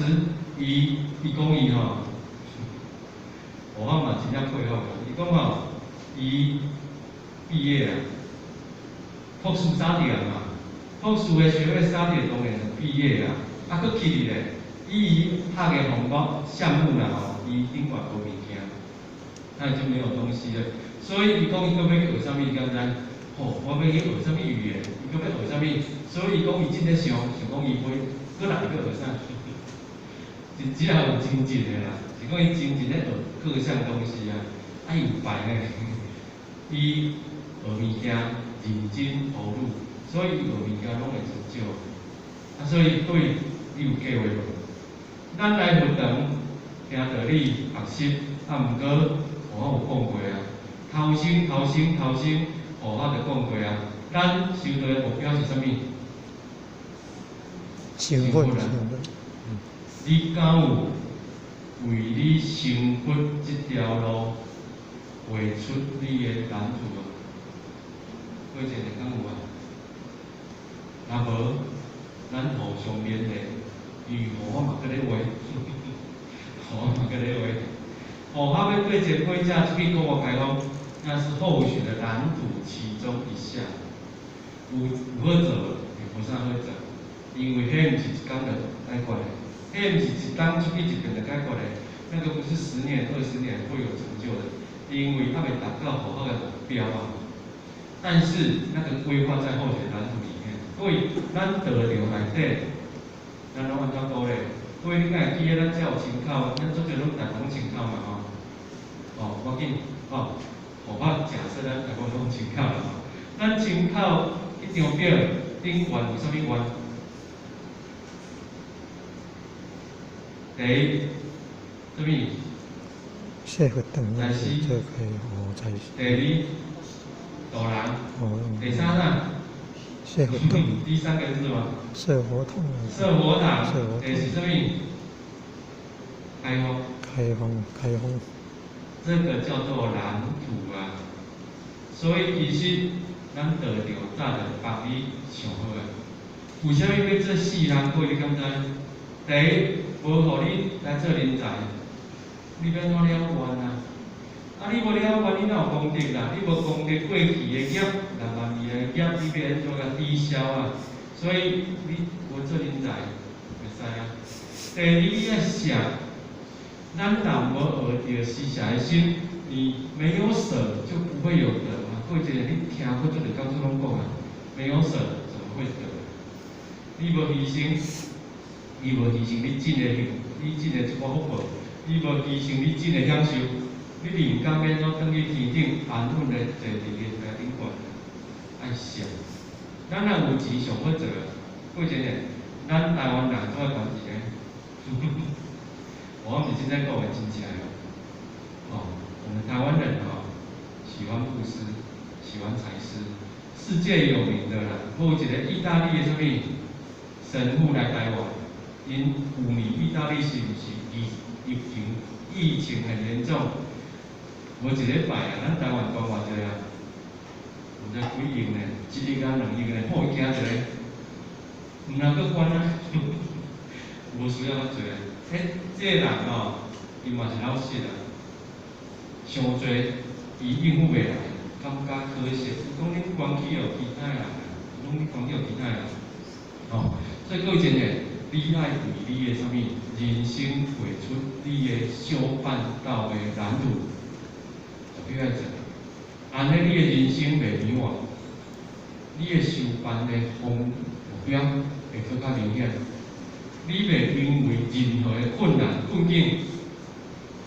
Speaker 1: 伊講伊吼，我嘛真正佩服伊。伊講吼，伊畢業啊，博士啥佇啊嘛，博士的學位啥佇當然就畢業啊。啊，閣起佇咧，伊拍的項目項目啦吼，伊頂懸無物件，他已經沒有東西了。所以伊講伊閣欲去學啥物，你敢知？吼，我欲去學啥物語言？伊閣欲學啥物？所以伊講伊真咧想，想講伊會閣來閣學啥？真正有精進的啦，是講伊精進咧學各項東西啊，啊伊有排呢，伊學物件認真投入，所以伊學物件攏會真少。啊，所以對你有計劃無？咱來佛堂聽道理學習，啊，毋過我有講過啊，頭先頭先頭先，我就講過啊，咱修道的目標是啥物？
Speaker 2: 成佛，成佛。
Speaker 1: 你敢有為你成佛這條路畫出你的藍圖無？各位姐敢有啊？若無，咱互相勉勵，因為我嘛閣咧畫，我嘛閣咧畫。哦，他欲過節過假出去國外開放，那是後學的藍圖其中一項。有好做無？也無啥好做，因為彼毋是一工就解決的，彼毋是一冬出去一遍就解決的，那個不是10年、20年會有成就的，因為還未達到好好的目標啊。但是那個規劃在後學藍圖裡面，各位，咱道場內底，咱攏按怎鼓勵？各位，你敢會記得咱遮有清口，咱足濟攏逐攏清口嘛吼？哦，無要緊，哦，我假設咱大部分攏清口啦吼。咱清口一張表頂懸有啥物願？第一，啥物？
Speaker 2: 設佛堂，
Speaker 1: 財師。
Speaker 2: 這可以哦，財師。
Speaker 1: 第二，度人。第三啥？
Speaker 2: 設佛堂。
Speaker 1: 第三個是什麼？
Speaker 2: 設佛堂。
Speaker 1: 設佛堂。第四啥物？開放。
Speaker 2: 開放，開放。
Speaker 1: 這個叫做藍圖啊。所以其實咱道場早就幫你想好啊。為啥物欲做四項？各位你敢知？第一，無予你來做人才，你欲按怎了願啊？啊，你無了願，你哪有功德啦？你無功德，過去的業、六萬年的業，你欲按怎共抵消啊？所以你無做人才，袂使啊。第二，你愛捨，咱若無學著施捨的心，你沒有捨就不會有得嘛。各位姐，你聽過這個講出攏講啊，沒有捨怎麼會得？你無犧牲，伊無犧牲你真的幸，你真的一寡福報，伊無犧牲你真的享受，你靈感欲按怎轉去天頂安穩的坐佇蓮台頂懸？愛想，咱若有錢上好做啊！過真個，咱台灣人做愛捐錢呢？我毋是凊彩講的，真正的哦。我們台灣人哦，喜歡布施，喜歡財施，世界有名的啦。有一個意大利的啥物神父來台灣，𪜶舊年意大利是毋是疫情很嚴重？無一禮拜啊，咱台灣捐偌濟啊？毋知幾億呢？1億啊，2億呢？好，伊驚一個，毋通閣捐啊！無需要遐濟啊。欸，這個人哦，伊嘛是老實啊，傷濟伊應付袂來，感覺可惜。伊講恁捐去予其他人啊，講你捐去予其他人，哦，所以各位親愛，你愛為你的啥物人生畫出你的修辦道的藍圖，絕對愛做。按呢，你的人生袂迷惘，你的修辦的方目標會閣較明顯。你袂因為任何的困難困境，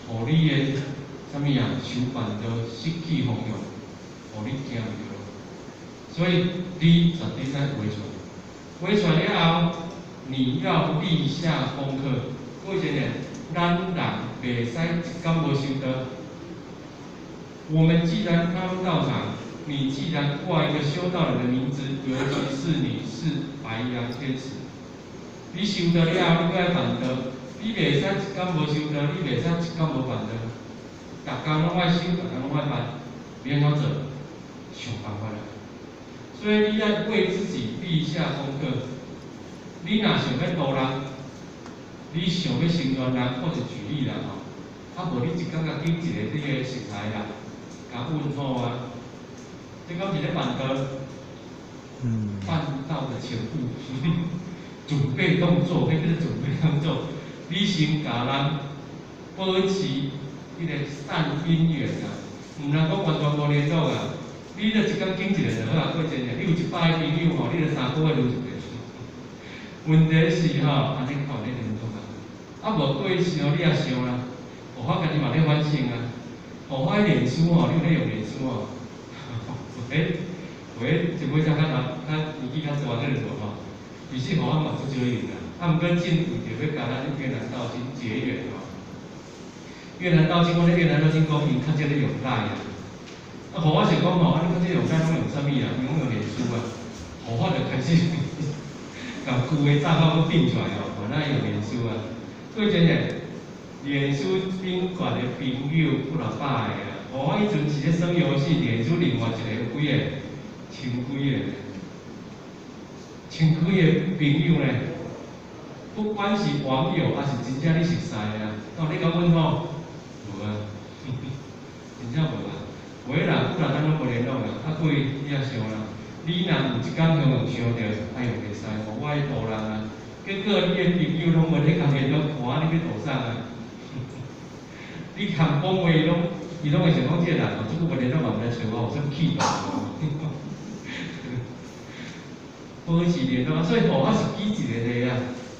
Speaker 1: 予你的啥物啊修辦道失去方向，予你行毋著路。所以你絕對愛畫出來，畫出來了後，你要立下功課。各位親愛，咱人袂使一工無修道。我們既然踏入道場，你既然掛一個修道人的名字，尤其是你是白羊天使，你修道了後，你閣愛辦道，你袂使一工無修道，你袂使一工無辦道，逐工攏愛修，逐工攏愛辦，你按怎做？想辦法啦。所以你愛為自己立下功課。你若想欲度人，你想欲成全人，或者舉例啦吼，啊無你一工共揀一个你的熟似啦，共問好啊，這敢是咧辦道？辦道的前步，準備動作，彼叫做準備動作。你先共人保持彼個善因緣啊，毋通講完全無聯絡啊。你若一工揀一個就好啊，過真濟。你有100個朋友吼，你著3個月輪一個。問題是吼，按呢較有咧聯絡啊。啊無過想你也想啦，我家己嘛咧反省啊。我臉書吼，你有咧用臉書吼？欸，喂，一尾才較老，較年紀較大個無吼？其實吼，我嘛足少用啦。啊，毋過真為著欲共咱越南道親結緣吼。越南道親，我咧越南道親講，𪜶較少咧用 LINE 啊。啊，予我想講吼，啊，你較少用 LINE 攏用啥物啊？𪜶攏用臉書啊。予我就開始共舊的帳號閣變出來吼，原來用臉書啊。過真個，臉書頂懸的朋友幾若百個啊。我彼陣是咧耍遊戲，臉書另外一個有幾個，千幾個，千幾個朋友呢？不管是網友，抑是真正你熟似的啊，敢有咧共問好？無啊，真正無啊。有的人幾若工攏無聯絡啊，啊過你也想啦，你若有一工向人相著，哎喲袂使哦，我愛度人啊。結果你的朋友攏無咧共聯絡，看你欲度啥啊？你含講話攏，伊攏會想講這個人哦，這久無聯絡嘛，毋知揣我有啥物氣度無？保持聯絡，所以吼，我是舉一個例啊，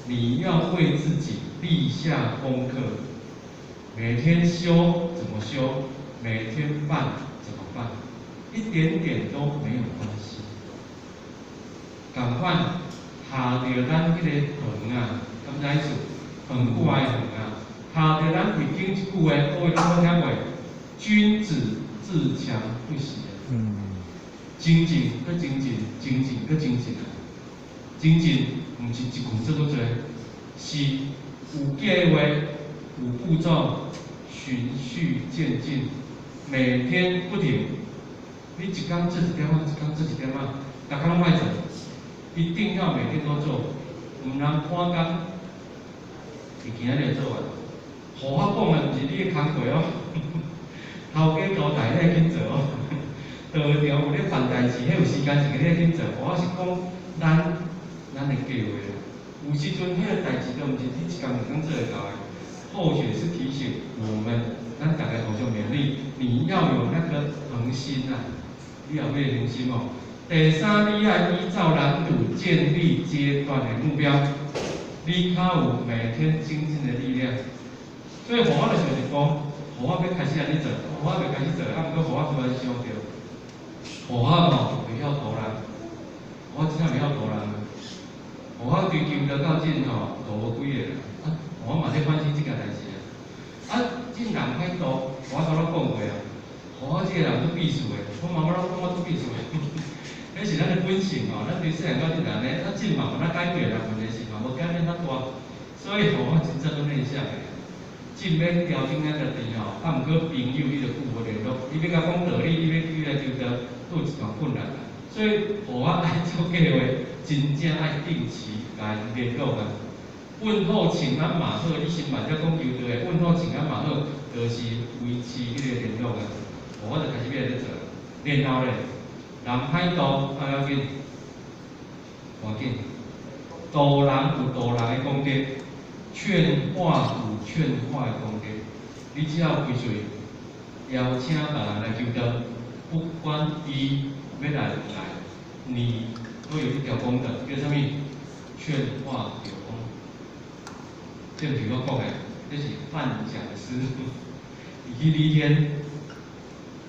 Speaker 1: 你要為自己立下功課，每天修怎麼修，每天辦怎麼辦，一點點都沒有關係。仝款下著咱彼個恆啊，敢知意思？恆久的恆啊，下著咱佛經一句話，各位攏有聽過？君子自強不息啊。精進，閣精進，精進，閣精進啊！精進毋是一棍做足濟，是有計劃、有步驟、循序漸進，每天不停。你一工做一點仔，一工做一點仔，逐工攏愛做，一定要每天都做，毋通趕工，佇今仔日就做完。予我講的毋是你的工課哦，頭家交代你愛緊做哦。道場有咧辦代誌，彼有時間是你愛緊做。我是講咱的計劃啦。有時陣彼個代誌都毋是你一工兩工做會到的。後學是提醒我們，咱逐家互相勉勵，你要有那個恆心啊，你有彼個恆心哦。第三，你愛依照藍圖建立階段的目標。你較有每天精進的力量。所以，護法就是講，護法欲開始按呢做，護法未開始做，啊，毋過護法突然想著，護法吼袂曉渡人，護法真正袂曉渡人。護法追求得較緊吼，渡無幾个，啊，護法嘛咧反省這件代誌啊。啊，這人歹渡，我頭拄講過啊。護法這個人足鄙視的，我媽媽攏講我足鄙視的。彼是咱的本性吼，咱對細漢到這安呢，啊，這嘛無法解決啦，問題是嘛無改變較大，所以護法真正足內向的。這欲調整咱家己吼，啊，毋過朋友你就久無聯絡，你欲共講道理，你欲去來求道，都有一段困難啦。所以護法愛做計劃，真正愛定期來聯絡啊。問候請安嘛好，你先慢才講求道的，問候請安嘛好，就是維持彼個聯絡啊。護法就開始欲來咧做，然後咧，人歹渡，啊要緊，趕緊，渡人有渡人的功德，勸化有勸化的功德。你只要開喙邀請別人來求道，不管伊欲來毋來，你都有一條功德，叫啥物？勸化有功。這毋是我講的，這是范講師，伊去禮天，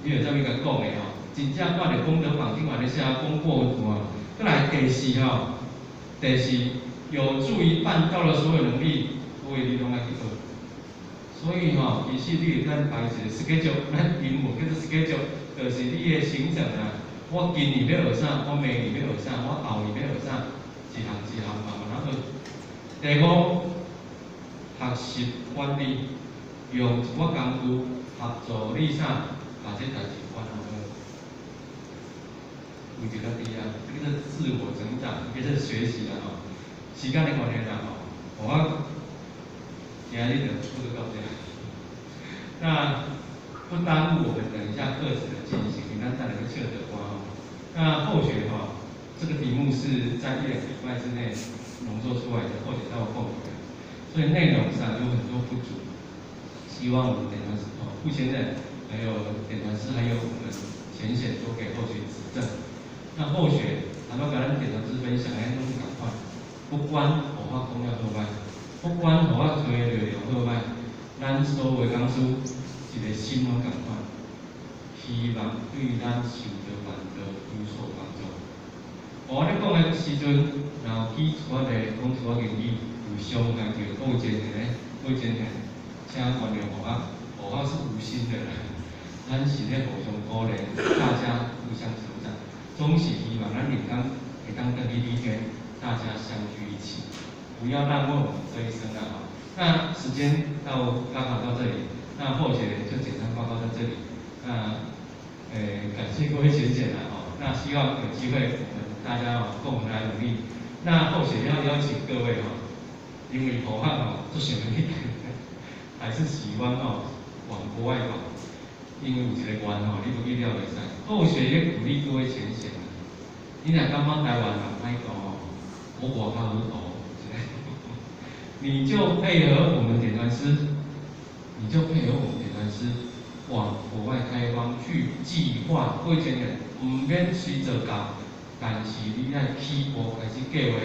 Speaker 1: 你有啥物共講的吼？真正看著功德榜頂懸咧寫功過圖啊。閣來第四吼，第四有助於辦道的所有能力，各位你攏愛去學。所以吼，其實你會當排一個 schedule，咱英文叫做 schedule，就是你的行程啊。我今年欲學啥，我明年欲學啥，我後年欲學啥，一項一項慢慢仔學。第五，學習管理，用一寡工具協助你啥，把這代誌管好。為著家己啊，這個是自我成長，這個是學習啦吼。時間的關係啦吼，我今日就報告到這。那不耽誤我們等一下課程的進行，你咱等下去笑著歌吼。那後學哈，這個題目是在一兩個禮拜之內濃縮出來的，後學到空的，所以內容上有很多不足。希望我們點傳師哦，傅先生，還有點傳師，還有我們淺顯都給後學指正。那後學，他們共咱點傳師分享，哎，攏是仝款，不管護法講了好歹，不管護法推的內容好歹，咱所有的講師一個心攏仝款，希望對咱修道辦道有所幫助。我咧講的時陣，若有記一寡個講一寡言語有傷害著各位前賢咧，各位前賢，請原諒護法，護法是無心的啦，咱是咧互相鼓勵，大家互相成長，總是希望咱練功會當轉去禮天，大家相聚一起，不要浪費我們這一生啊！那時間到剛好到這裡，那後學就簡單報告到這裡。那，感謝各位淺顯啦，哦，那希望有機會我們大家哦共同來努力。那後學要邀請各位哦，因為護法哦，足想欲去，還是喜歡哦往國外跑，因為有一個願吼，你無去了袂使。後學也鼓勵各位淺顯，你若感覺台灣人歹渡吼，我外較好渡，你就配合我們點傳師，你就配合我們點傳師往國外開荒去計劃。各位淺顯，毋免隨做到，但是你愛起步開始計劃。